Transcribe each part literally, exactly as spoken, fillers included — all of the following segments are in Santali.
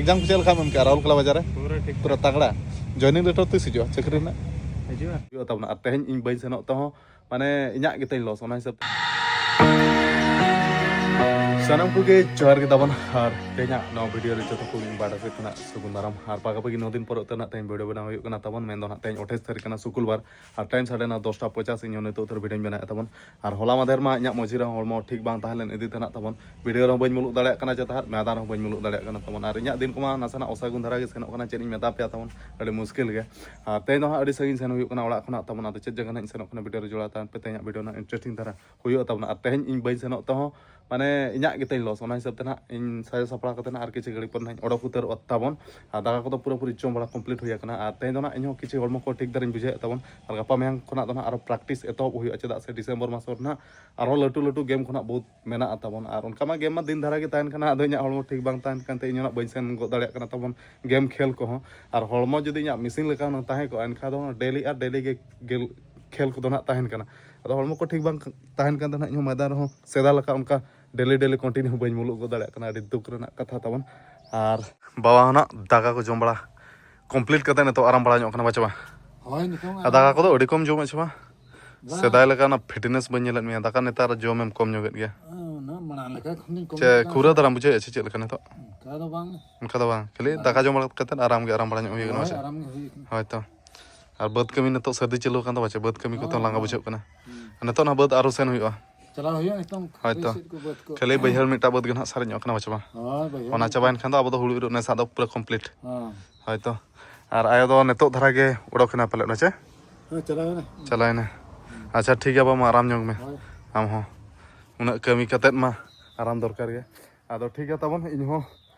ᱮᱠᱡᱟᱢ ᱠᱚ ᱪᱮᱫ ᱞᱮᱠᱟ ᱮᱢ ᱮᱢ ᱠᱮᱜᱼᱟ ᱨᱟᱦᱩᱞ ᱠᱮᱞᱟ ᱵᱟᱡᱟᱨ ᱨᱮ? ᱯᱩᱨᱟᱹ ᱴᱷᱤᱠ ᱯᱩᱨᱟᱹ ᱛᱟᱜᱲᱟ᱾ ᱡᱚᱭᱱᱤᱝ ᱞᱮᱴᱟᱨ ᱛᱤᱥ ᱦᱤᱡᱩᱜᱼᱟ ᱪᱟᱹᱠᱨᱤ ᱨᱮᱱᱟᱜ? ᱦᱤᱡᱩᱜᱼᱟ᱾ ᱦᱩᱭᱩᱜᱼᱟ ᱛᱟᱵᱚᱱᱟ᱾ ᱟᱨ ᱛᱮᱦᱮᱧ ᱤᱧ ᱵᱟᱹᱧ ᱥᱮᱱᱚᱜ ᱛᱮᱦᱚᱸ ᱢᱟᱱᱮ ᱤᱧᱟᱹᱜ ᱜᱮ ᱛᱮᱦᱮᱧ ᱞᱚᱥ, ᱚᱱᱟ ᱦᱤᱥᱟᱹᱵ ᱛᱮ᱾ ᱥᱟᱱᱟᱢ ᱠᱚᱜᱮ ᱡᱚᱦᱟᱨ ᱜᱮ ᱛᱟᱵᱚᱱ᱾ ᱟᱨ ᱛᱮᱦᱮᱧᱟᱜ ᱱᱚᱣᱟ ᱵᱷᱤᱰᱤᱭᱳ ᱨᱮ ᱡᱚᱛᱚ ᱠᱚ ᱤᱧ ᱵᱟᱰᱟ ᱥᱮᱫ ᱠᱷᱚᱱᱟᱜ ᱥᱟᱹᱜᱩᱱ ᱫᱟᱨᱟᱢ᱾ ᱟᱨ ᱯᱟᱠᱟ ᱯᱟᱠᱤ ᱱᱚ ᱫᱤᱱ ᱯᱚᱨᱮ ᱩᱛᱟᱹᱨ ᱱᱟᱜ ᱛᱮᱦᱮᱧ ᱵᱷᱤᱰᱤᱭᱳ ᱵᱮᱱᱟᱣ ᱦᱩᱭᱩᱜ ᱠᱟᱱᱟ ᱛᱟᱵᱚᱱ᱾ ᱢᱮᱱᱫᱚ ᱱᱟᱜ ᱛᱮᱦᱮᱧ ᱟᱴᱷᱟᱥ ᱛᱟᱹᱨᱤᱠᱷ ᱠᱟᱱᱟ, ᱥᱩᱠᱩᱞᱵᱟᱨ᱾ ᱟᱨ ᱴᱟᱭᱤᱢ ᱥᱟᱰᱮ ᱱᱟ ᱫᱚᱥᱴᱟ ᱯᱚᱪᱟᱥ, ᱤᱧ ᱦᱚᱸ ᱱᱤᱛᱚᱜ ᱩᱛᱟᱹᱨ ᱵᱷᱤᱰᱤᱭᱳᱧ ᱵᱮᱱᱟᱣᱮᱫ ᱛᱟᱵᱚᱱ᱾ ᱟᱨ ᱦᱚᱞᱟ ᱢᱟᱫᱷᱮᱨ ᱢᱟ ᱤᱧᱟᱹᱜ ᱢᱚᱡᱽᱨᱤ ᱨᱮᱦᱚᱸ ᱦᱚᱲᱢᱚ ᱴᱷᱤᱠ ᱵᱟᱝ ᱛᱟᱦᱮᱸ ᱞᱮᱱ ᱤᱫᱤ ᱛᱮ ᱱᱟᱜ ᱛᱟᱵᱚᱱ ᱵᱷᱤᱰᱤᱭᱳ ᱨᱮᱦᱚᱸ ᱵᱟᱹᱧ ᱢᱩᱞᱩᱜ ᱫᱟᱲᱮᱭᱟᱜ ᱠᱟᱱᱟ ᱪᱮᱛᱟᱦᱟᱨ ᱢᱚᱭᱫᱟᱱ ᱨᱮᱦᱚᱸ ᱵᱟᱹᱧ ᱢᱩᱞᱩᱜ ᱫᱟᱲᱮᱭᱟᱜ ᱠᱟᱱᱟ ᱛᱟᱵᱚᱱ᱾ ᱟᱨ ᱤᱧᱟᱹᱜ ᱫᱤᱱ ᱠᱚᱢᱟ ᱱᱟᱥᱮᱱᱟᱜ ᱚᱥᱟᱹᱜᱩᱱ ᱫᱷᱟᱨᱟ ᱜᱮ ᱥᱮᱱᱚᱜ ᱠᱟᱱᱟ, ᱪᱮᱫ ᱤᱧ ᱢᱮᱛᱟ ᱯᱮᱭᱟ ᱛᱟᱵᱚᱱ, ᱟᱹᱰᱤ ᱢᱩᱥᱠᱤᱞ ᱜᱮ᱾ ᱟᱨ ᱛᱮᱦᱮᱧ ᱫᱚ ᱦᱟᱸᱜ ᱟᱹᱰᱤ ᱥᱟᱺᱜᱤᱧ ᱥᱮᱱ ᱦᱩᱭᱩᱜ ᱠᱟᱱᱟ ᱚᱲᱟᱜ ᱠᱷᱚᱱᱟᱜ ᱛᱟᱵᱚᱱ᱾ ᱟᱫᱚ ᱪᱮᱫ ᱡᱟᱭᱜᱟ ᱱᱟᱜ ᱤᱧ ᱥᱮᱱᱚᱜ ᱠᱟᱱᱟ ᱵᱷᱤᱰᱤᱭᱳ ᱨᱮ ᱡᱚᱲᱟᱣ ᱛᱟᱦᱮᱱ ᱯᱮ, ᱛᱮᱦᱮᱧᱟᱜ ᱵᱷᱤᱰᱤᱭᱳ ᱱᱟᱜ ᱤᱱᱴᱟᱨᱮᱥᱴᱤᱝ ᱫᱷᱟᱨᱟ ᱦᱩᱭᱩᱜᱼᱟ ᱛᱟᱵᱚᱱ᱾ ᱟᱨ ᱛᱮᱦᱮᱧ ᱤᱧ ᱵᱟᱹᱧ ᱥᱮᱱᱚᱜ ᱛᱮᱦᱚᱸ ᱢᱟᱱᱮ ᱤᱧᱟᱹᱜ ᱜᱮ ᱛᱮᱦᱮᱧ ᱞᱚᱥ, ᱚᱱᱟ ᱦᱤᱥᱟᱹᱵ ᱛᱮ ᱱᱟᱜ ᱤᱧ ᱥᱟᱡᱟᱣ ᱥᱟᱯᱲᱟᱣ ᱠᱟᱛᱮ ᱱᱟᱜ ᱟᱨ ᱠᱤᱪᱷᱩ ᱜᱷᱟᱹᱲᱤᱡ ᱯᱚᱨ ᱱᱟᱜ ᱤᱧ ᱚᱰᱚᱠ ᱩᱛᱟᱹᱨᱚᱜᱼᱟ ᱛᱟᱵᱚᱱ᱾ ᱟᱨ ᱫᱟᱠᱟ ᱠᱚᱫᱚ ᱯᱩᱨᱟᱹᱯᱩᱨᱤ ᱡᱚᱢ ᱵᱟᱲᱟ ᱠᱚᱢᱯᱞᱤᱴ ᱦᱩᱭ ᱟᱠᱟᱱᱟ᱾ ᱟᱨ ᱛᱮᱦᱮᱧ ᱫᱚ ᱱᱟᱜ ᱤᱧᱦᱚᱸ ᱠᱤᱪᱷᱩ ᱦᱚᱲᱢᱚ ᱠᱚ ᱴᱷᱤᱠ ᱫᱷᱟᱨᱟᱧ ᱵᱩᱡᱷᱟᱹᱣᱮᱫ ᱛᱟᱵᱚᱱ᱾ ᱟᱨ ᱜᱟᱯᱟ ᱢᱮᱭᱟᱝ ᱠᱷᱚᱱᱟᱜ ᱫᱚ ᱱᱟᱜ ᱟᱨᱚ ᱯᱨᱮᱠᱴᱤᱥ ᱮᱛᱚᱦᱚᱵ ᱦᱩᱭᱩᱜᱼᱟ, ᱪᱮᱫᱟᱜ ᱥᱮ ᱰᱤᱥᱮᱢᱵᱚᱨ ᱢᱟᱥ ᱨᱮ ᱱᱟᱜ ᱟᱨᱦᱚᱸ ᱞᱟᱹᱴᱩ ᱞᱟᱹᱴᱩ ᱜᱮᱢ ᱠᱷᱚᱱᱟᱜ ᱵᱚᱦᱩᱛ ᱢᱮᱱᱟᱜᱼᱟ ᱛᱟᱵᱚᱱ᱾ ᱟᱨ ᱚᱱᱠᱟ ᱢᱟ ᱜᱮᱢ ᱢᱟ ᱫᱤᱱ ᱫᱷᱟᱨᱟ ᱜᱮ ᱛᱟᱦᱮᱱ ᱠᱟᱱᱟ, ᱟᱫᱚ ᱤᱧᱟᱹᱜ ᱦᱚᱲᱢᱚ ᱴᱷᱤᱠ ᱵᱟᱝ ᱛᱟᱦᱮᱱ ᱠᱟᱱᱛᱮ ᱤᱧ ᱦᱚᱸ ᱱᱟᱜ ᱵᱟᱹᱧ ᱥᱮᱱ ᱜᱚᱫ ᱫᱟᱲᱮᱭᱟᱜ ᱠᱟᱱᱟ ᱛᱟᱵᱚᱱ ᱜᱮᱢ ᱠᱷᱮᱞ ᱠᱚᱦᱚᱸ᱾ ᱟᱨ ᱦᱚᱲᱢᱚ ᱡᱩᱫᱤ ᱤᱧᱟᱹᱜ ᱢᱮᱥᱤᱱ ᱞᱮᱠᱟ ᱦᱩᱱᱟᱹᱝ ᱛᱟᱦᱮᱸ ᱠᱚᱜᱼᱟ, ᱮᱱᱠᱷᱟᱱ ᱫᱚ ᱰᱮᱞᱤ ᱟᱨ ᱰᱮᱞᱤ ᱜᱮ ᱜᱮᱞ ᱠᱷᱮᱞ ᱠᱚᱫᱚ ᱱᱟᱜ ᱛᱟᱦᱮᱱ ᱠᱟᱱᱟ᱾ ᱟᱫᱚ ᱦᱚᱲᱢᱚ ᱠᱚ ᱴᱷᱤᱠ ᱵᱟᱝ ᱛᱟᱦᱮᱱ ᱠᱟᱱ ᱛᱟᱦᱮᱱᱟ, ᱤᱧᱦᱚᱸ ᱢᱚᱭᱫᱟᱱ ᱨᱮᱦᱚᱸ ᱥᱮᱫᱟᱭ ᱞᱮᱠᱟ ᱚᱱᱠᱟ ᱰᱮᱞᱤ ᱰᱮᱞᱤ ᱠᱚᱱᱴᱤᱱᱤᱭᱩ ᱵᱟᱹᱧ ᱢᱩᱞᱩᱜ ᱜᱚᱫ ᱫᱟᱲᱮᱭᱟᱜ ᱠᱟᱱᱟ᱾ ᱟᱹᱰᱤ ᱫᱩᱠ ᱨᱮᱱᱟᱜ ᱠᱟᱛᱷᱟ ᱛᱟᱵᱚᱱ᱾ ᱟᱨ ᱵᱟᱵᱟ ᱦᱚᱸ ᱱᱟᱜ ᱫᱟᱠᱟ ᱠᱚ ᱡᱚᱢ ᱵᱟᱲᱟ ᱠᱚᱢᱯᱞᱤᱴ ᱠᱟᱛᱮ ᱱᱤᱛᱚᱜ ᱟᱨᱟᱢ ᱵᱟᱲᱟ ᱧᱚᱜ ᱠᱟᱱᱟ, ᱵᱟᱪᱮ ᱵᱟᱝ? ᱦᱳᱭ, ᱱᱤᱛᱚᱝ ᱟᱨ ᱫᱟᱠᱟ ᱠᱚᱫᱚ ᱟᱹᱰᱤ ᱠᱚᱢ ᱡᱚᱢᱮᱫ ᱪᱮ ᱵᱟᱝ? ᱥᱮᱫᱟᱭ ᱞᱮᱠᱟ ᱚᱱᱟ ᱯᱷᱤᱴᱱᱮᱥ ᱵᱟᱹᱧ ᱧᱮᱞᱮᱫ ᱢᱮᱭᱟ, ᱫᱟᱠᱟ ᱱᱮᱛᱟᱨ ᱡᱚᱢᱮᱢ ᱠᱚᱢ ᱧᱚᱜᱮᱫ ᱜᱮᱭᱟ᱾ ᱚᱱᱟ ᱢᱟᱲᱟᱝ ᱞᱮᱠᱟ ᱠᱷᱚᱱᱤᱧ ᱠᱚᱢ ᱪᱮ ᱟᱠᱟᱱᱟ᱾ ᱠᱷᱩᱨᱟᱹ ᱫᱷᱟᱨᱟᱢ ᱵᱩᱡᱷᱟᱹᱣᱮᱫᱼᱟ ᱪᱮ ᱪᱮᱫ ᱞᱮᱠᱟ ᱱᱤᱛᱚᱜ? ᱚᱱᱠᱟ ᱫᱚ ᱵᱟᱝ᱾ ᱚᱱᱠᱟ ᱫᱚ ᱵᱟᱝ, ᱠᱷᱟᱹᱞᱤ ᱫᱟᱠᱟ ᱡᱚᱢ ᱵᱟᱲᱟ ᱠᱟᱛᱮ ᱟᱨᱟᱢ ᱜᱮ, ᱟᱨᱟᱢ ᱵᱟᱲᱟ ᱧᱚᱜ ᱦᱩᱭ ᱠᱟᱱᱟ, ᱦᱳᱭ, ᱵᱟᱪᱮ? ᱟᱨᱟᱢ ᱜᱮ ᱦᱩᱭ ᱟᱠᱟᱱᱟ᱾ ᱦᱳᱭ ᱛᱚ᱾ ᱟᱨ ᱵᱟᱹᱫᱽ ᱠᱟᱹᱢᱤ ᱱᱤᱛᱚᱜ ᱥᱟᱹᱨᱫᱤ ᱪᱟᱹᱞᱩ ᱟᱠᱟᱱ ᱫᱚ, ᱵᱟᱪᱮ? ᱵᱟᱹᱫᱽ ᱠᱟᱹᱢᱤ ᱠᱚᱛᱮ ᱦᱳᱭ, ᱞᱟᱸᱜᱟ ᱦᱳᱭ᱾ ᱵᱩᱡᱷᱟᱹᱜ ᱠᱟᱱᱟ᱾ ᱦᱩᱸ᱾ ᱱᱤᱛᱚᱜ ᱱᱟᱦᱟᱜ ᱵᱟᱹᱫᱽ ᱟᱹᱨᱩ ᱥᱮᱱ ᱦᱩᱭᱩᱜᱼᱟ᱾ ᱪᱟᱞᱟᱣ ᱦᱩᱭᱩᱜᱼᱟ ᱱᱤᱛᱚᱝ᱾ ᱦᱳᱭ ᱛᱚ᱾ ᱥᱮᱫ ᱠᱚ ᱵᱟᱹᱫᱽ ᱠᱚ᱾ ᱠᱷᱟᱹᱞᱤ ᱵᱟᱹᱭᱦᱟᱹᱲ ᱢᱤᱫᱴᱟᱝ ᱵᱟᱹᱫᱽ ᱜᱮ ᱱᱟᱦᱟᱜ ᱥᱟᱨᱮᱡ ᱧᱚᱜ ᱠᱟᱱᱟ, ᱵᱟᱪᱮ ᱵᱟᱝ? ᱦᱳᱭ, ᱵᱟᱹᱭᱦᱟᱹᱲ ᱚᱱᱟ ᱢᱤᱫᱴᱟᱝ᱾ ᱪᱟᱵᱟᱭᱮᱱ ᱠᱷᱟᱱ ᱫᱚ ᱟᱵᱚ ᱫᱚ ᱦᱩᱲᱩ ᱤᱨᱚᱜ ᱱᱮᱥ ᱟᱫᱚ ᱯᱩᱨᱟᱹ ᱠᱚᱢᱯᱞᱤᱴ᱾ ᱦᱮᱸ᱾ ᱦᱳᱭ ᱛᱚ᱾ ᱟᱨ ᱟᱭᱳ ᱫᱚ ᱱᱤᱛᱚᱜ ᱫᱷᱟᱨᱟ ᱜᱮ ᱩᱰᱩᱠ ᱮᱱᱟ ᱯᱟᱞᱮᱫ, ᱵᱟᱪᱮ? ᱦᱮᱸ, ᱪᱟᱞᱟᱣ ᱮᱱᱟ᱾ ᱪᱟᱞᱟᱣ ᱮᱱᱟ᱾ ᱟᱪᱪᱷᱟ, ᱴᱷᱤᱠ ᱜᱮᱭᱟ, ᱵᱟᱵᱟ, ᱢᱟ ᱟᱨᱟᱢ ᱧᱚᱜ ᱢᱮ᱾ ᱦᱳᱭ᱾ ᱟᱢ ᱦᱚᱸ᱾ ᱩᱱᱟᱹᱜ ᱠᱟᱹᱢᱤ ᱠᱟᱛᱮᱫ ᱢᱟ ᱟᱨᱟᱢ ᱫᱚᱨᱠᱟᱨ ᱜᱮ᱾ ᱟᱫᱚ ᱴᱷᱤᱠ ᱜᱮᱭᱟ ᱛᱟᱵᱚᱱ, ᱤᱧ ᱦᱚᱸ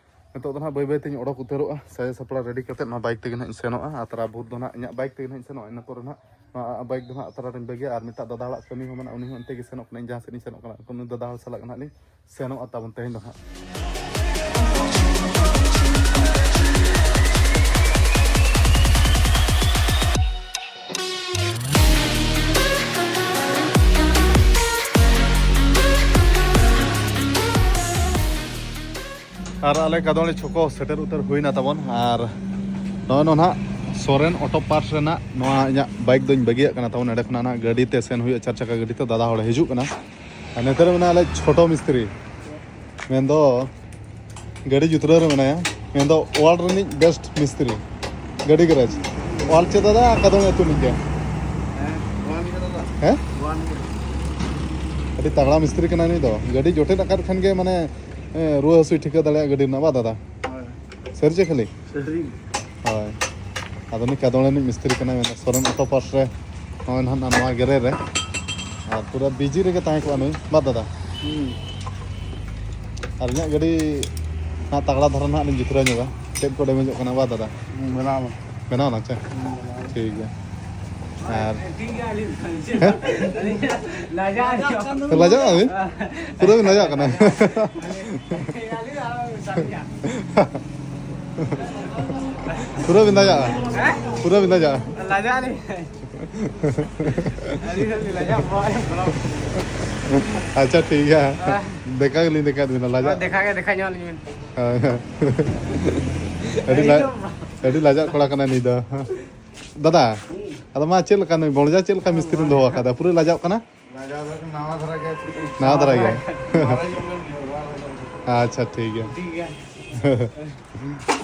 ᱱᱤᱛᱚᱜ ᱫᱚ ᱱᱟᱦᱟᱜ ᱵᱟᱹᱭ ᱵᱟᱹᱭ ᱛᱤᱧ ᱚᱰᱚᱠ ᱩᱛᱟᱹᱨᱚᱜᱼᱟ, ᱥᱟᱡᱟᱣ ᱥᱟᱯᱲᱟᱣ ᱨᱮᱰᱤ ᱠᱟᱛᱮᱫ ᱱᱚᱣᱟ ᱵᱟᱭᱤᱠ ᱛᱮᱜᱮ ᱱᱟᱦᱟᱜ ᱤᱧ ᱥᱮᱱᱚᱜᱼᱟ᱾ ᱟᱨ ᱛᱟᱨᱟ ᱵᱷᱳᱨ ᱫᱚ ᱱᱟᱦᱟᱜ ᱤᱧᱟᱹᱜ ᱵᱟᱭᱤᱠ ᱛᱮᱜᱮ ᱱᱟᱦᱟᱜ ᱤᱧ ᱥᱮᱱᱚᱜᱼᱟ᱾ ᱤᱱᱟᱹ ᱯᱚᱨᱮ ᱱᱟᱦᱟᱜ ᱱᱚᱣᱟ ᱵᱟᱭᱤᱠ ᱫᱚ ᱱᱟᱦᱟᱜ ᱛᱟᱨᱟ ᱨᱤᱧ ᱵᱟᱹᱜᱤᱭᱟ᱾ ᱟᱨ ᱢᱤᱫᱴᱟᱝ ᱫᱟᱫᱟ ᱦᱚᱲᱟᱜ ᱠᱟᱹᱢᱤ ᱦᱚᱸ ᱢᱮᱱᱟᱜᱼᱟ, ᱩᱱᱤ ᱦᱚᱸ ᱚᱱᱛᱮ ᱜᱮ ᱥᱮᱱᱚᱜ ᱠᱟᱱᱟ, ᱤᱧ ᱡᱟᱦᱟᱸ ᱥᱮᱫ ᱤᱧ ᱥᱮᱱᱚᱜ ᱠᱟᱱᱟ᱾ ᱩᱱᱤ ᱫᱟᱫᱟ ᱦᱚᱲ ᱥᱟᱞᱟᱜ ᱱᱟᱦᱟᱜ ᱞᱤᱧ ᱥᱮᱱᱚᱜᱼᱟ ᱛᱟᱵᱚᱱ ᱛᱮᱦᱮᱧ ᱫᱚ ᱱᱟᱦᱟᱜ᱾ ᱟᱨ ᱟᱞᱮ ᱠᱟᱫᱚᱲᱮ ᱪᱷᱚᱠᱚ ᱥᱮᱴᱮᱨ ᱩᱛᱟᱹᱨ ᱦᱩᱭᱱᱟ ᱛᱟᱵᱚᱱ᱾ ᱟᱨ ᱱᱚᱜᱼᱚᱭ ᱱᱚᱣᱟ ᱱᱟᱦᱟᱜ ᱥᱚᱨᱮᱱ ᱚᱴᱳ ᱯᱟᱨᱴᱥ ᱨᱮᱱᱟᱜ ᱱᱚᱣᱟ ᱤᱧᱟᱹᱜ ᱵᱟᱭᱤᱠ ᱫᱚᱧ ᱵᱟᱹᱜᱤᱭᱟᱜ ᱠᱟᱱᱟ ᱛᱟᱵᱚᱱ᱾ ᱱᱚᱸᱰᱮ ᱠᱷᱚᱱᱟᱜ ᱱᱟᱦᱟᱜ ᱜᱟᱹᱰᱤ ᱛᱮ ᱥᱮᱱ ᱦᱩᱭᱩᱜᱼᱟ, ᱪᱟᱨ ᱪᱟᱠᱟ ᱜᱟᱹᱰᱤ ᱛᱮ᱾ ᱫᱟᱫᱟ ᱦᱚᱲᱮ ᱦᱤᱡᱩᱜ ᱠᱟᱱᱟ᱾ ᱟᱨ ᱱᱚᱛᱮ ᱨᱮ ᱢᱮᱱᱟᱭᱟ ᱟᱞᱮ ᱪᱷᱳᱴᱳ ᱢᱤᱥᱛᱨᱤ, ᱢᱮᱱᱫᱚ ᱜᱟᱹᱰᱤ ᱡᱩᱛᱨᱟᱹᱣ ᱨᱮ ᱢᱮᱱᱟᱭᱟ, ᱢᱮᱱᱫᱚ ᱣᱟᱨᱞᱰ ᱨᱤᱱᱤᱡ ᱵᱮᱥᱴ ᱢᱤᱥᱛᱨᱤ, ᱜᱟᱹᱰᱤ ᱜᱮᱨᱮᱡᱽ᱾ ᱚᱞ ᱪᱮ ᱫᱟᱫᱟ, ᱠᱟᱫᱚᱢ ᱟᱹᱛᱩ ᱱᱤᱡ ᱜᱮ᱾ ᱦᱮᱸ, ᱚᱞ ᱜᱮ ᱫᱟᱫᱟ᱾ ᱦᱮᱸ? ᱚᱞ ᱜᱮ᱾ ᱟᱹᱰᱤ ᱛᱟᱜᱲᱟ ᱢᱤᱥᱛᱨᱤ ᱠᱟᱱᱟᱭ ᱱᱩᱭ ᱫᱚ᱾ ᱜᱟᱹᱰᱤ ᱡᱚᱴᱮᱫ ᱟᱠᱟᱫ ᱠᱷᱟᱱ ᱜᱮ, ᱢᱟᱱᱮ, ᱮ, ᱨᱩᱣᱟᱹ ᱦᱟᱹᱥᱩᱭ ᱴᱷᱤᱠᱟᱹ ᱫᱟᱲᱮᱭᱟᱜᱼᱟ ᱜᱟᱹᱰᱤ ᱨᱮᱱᱟᱜ, ᱵᱟ ᱫᱟᱫᱟ? ᱦᱳᱭ᱾ ᱥᱟᱹᱨᱤ ᱪᱮ ᱠᱷᱟᱹᱞᱤ? ᱥᱟᱹᱨᱤ᱾ ᱦᱳᱭ᱾ ᱟᱫᱚ ᱱᱩᱭ ᱠᱟᱫᱚᱲ ᱨᱤᱱᱤᱡ ᱢᱤᱥᱛᱨᱤ ᱠᱟᱱᱟᱭ, ᱢᱮᱱᱫᱚ ᱥᱚᱨᱮᱱ ᱚᱴᱳ ᱯᱟᱨᱴᱥ ᱨᱮ ᱱᱚᱜᱼᱚᱭ ᱱᱟᱦᱟᱜ ᱱᱚᱣᱟ ᱜᱮᱨᱮ ᱨᱮ᱾ ᱟᱨ ᱯᱩᱨᱟᱹ ᱵᱤᱡᱤ ᱨᱮᱜᱮ ᱛᱟᱦᱮᱸ ᱠᱚᱜᱼᱟ ᱱᱩᱭ, ᱵᱟ ᱫᱟᱫᱟ? ᱦᱩᱸ᱾ ᱟᱨ ᱤᱧᱟᱹᱜ ᱜᱟᱹᱰᱤ ᱦᱟᱸᱜ ᱛᱟᱜᱲᱟ ᱫᱷᱟᱨᱟ ᱱᱟᱦᱟᱜ ᱞᱤᱧ ᱡᱩᱛᱨᱟᱹᱣ ᱧᱚᱜᱟ, ᱪᱮᱫ ᱠᱚ ᱰᱮᱢᱮᱡᱚᱜ ᱠᱟᱱᱟ, ᱵᱟ ᱫᱟᱫᱟ? ᱦᱩᱸ, ᱵᱮᱱᱟᱣ ᱢᱮ᱾ ᱵᱮᱱᱟᱣ ᱱᱟ ᱪᱮ? ᱦᱩᱸ, ᱵᱮᱱᱟᱣ ᱢᱮ᱾ ᱴᱷᱤᱠ ᱜᱮᱭᱟ᱾ ᱟᱨ ᱴᱷᱤᱠ ᱜᱮᱭᱟ, ᱟᱹᱞᱤᱧ ᱪᱮᱫ? ᱦᱮᱸ? ᱟᱹᱞᱤᱧ ᱞᱟᱡᱟᱜ ᱟᱹᱞᱤᱧ᱾ ᱞᱟᱡᱟᱜ ᱟᱹᱵᱤᱱ? ᱯᱩᱨᱟᱹ ᱵᱤᱱ ᱞᱟᱡᱟᱜ ᱠᱟᱱᱟ᱾ ᱟᱹᱞᱤᱧ ᱟᱨ ᱥᱟᱹᱨᱤᱭᱟᱜ᱾ ᱯᱩᱨᱟᱹ ᱵᱤᱱ ᱞᱟᱡᱟᱜᱼᱟ? ᱦᱮᱸ? ᱯᱩᱨᱟᱹ ᱵᱤᱱ ᱞᱟᱡᱟᱜᱼᱟ? ᱞᱟᱡᱟᱜ ᱟᱹᱞᱤᱧ᱾ ᱟᱹᱞᱤᱧ ᱫᱚ ᱞᱟᱡᱟᱜ ᱵᱚᱦᱚᱜ ᱨᱮ ᱵᱚᱞᱚ᱾ ᱟᱪᱪᱷᱟ, ᱴᱷᱤᱠ ᱜᱮᱭᱟ᱾ ᱦᱮᱸ᱾ ᱫᱮᱠᱷᱟ ᱜᱮᱞᱤᱧ ᱫᱮᱠᱷᱟᱭᱮᱫ ᱵᱤᱱᱟ, ᱞᱟᱡᱟᱜ᱾ ᱫᱮᱠᱷᱟ ᱜᱮ ᱫᱮᱠᱷᱟ ᱧᱚᱜ ᱞᱤᱧ ᱵᱤᱱ᱾ ᱦᱳᱭ, ᱦᱳᱭ᱾ ᱟᱹᱰᱤ ᱞᱟ-, ᱟᱹᱰᱤ ᱞᱟᱡᱟᱜ ᱠᱚᱲᱟ ᱠᱟᱱᱟᱭ ᱱᱩᱭ ᱫᱚ᱾ ᱫᱟᱫᱟ, ᱟᱫᱚ ᱢᱟ ᱪᱮᱫ ᱞᱮᱠᱟ ᱱᱩᱭ ᱵᱚᱲᱡᱟ ᱪᱮᱫ ᱞᱮᱠᱟ ᱢᱤᱥᱛᱨᱤᱢ ᱫᱚᱦᱚ ᱟᱠᱟᱫᱟ? ᱯᱩᱨᱟᱹ ᱞᱟᱡᱟᱜ ᱠᱟᱱᱟ? ᱞᱟᱡᱟᱣ ᱫᱚ ᱱᱟᱣᱟ ᱫᱷᱟᱨᱟ ᱜᱮ᱾ ᱱᱟᱣᱟ ᱫᱷᱟᱨᱟ ᱜᱮ? ᱱᱟᱣᱟ ᱧᱚᱜ ᱜᱮ ᱵᱮᱵᱚᱦᱟᱨ ᱦᱩᱭᱩᱜᱼᱟ᱾ ᱟᱪᱪᱷᱟ, ᱴᱷᱤᱠ ᱜᱮᱭᱟ᱾ ᱴᱷᱤᱠ ᱜᱮᱭᱟ᱾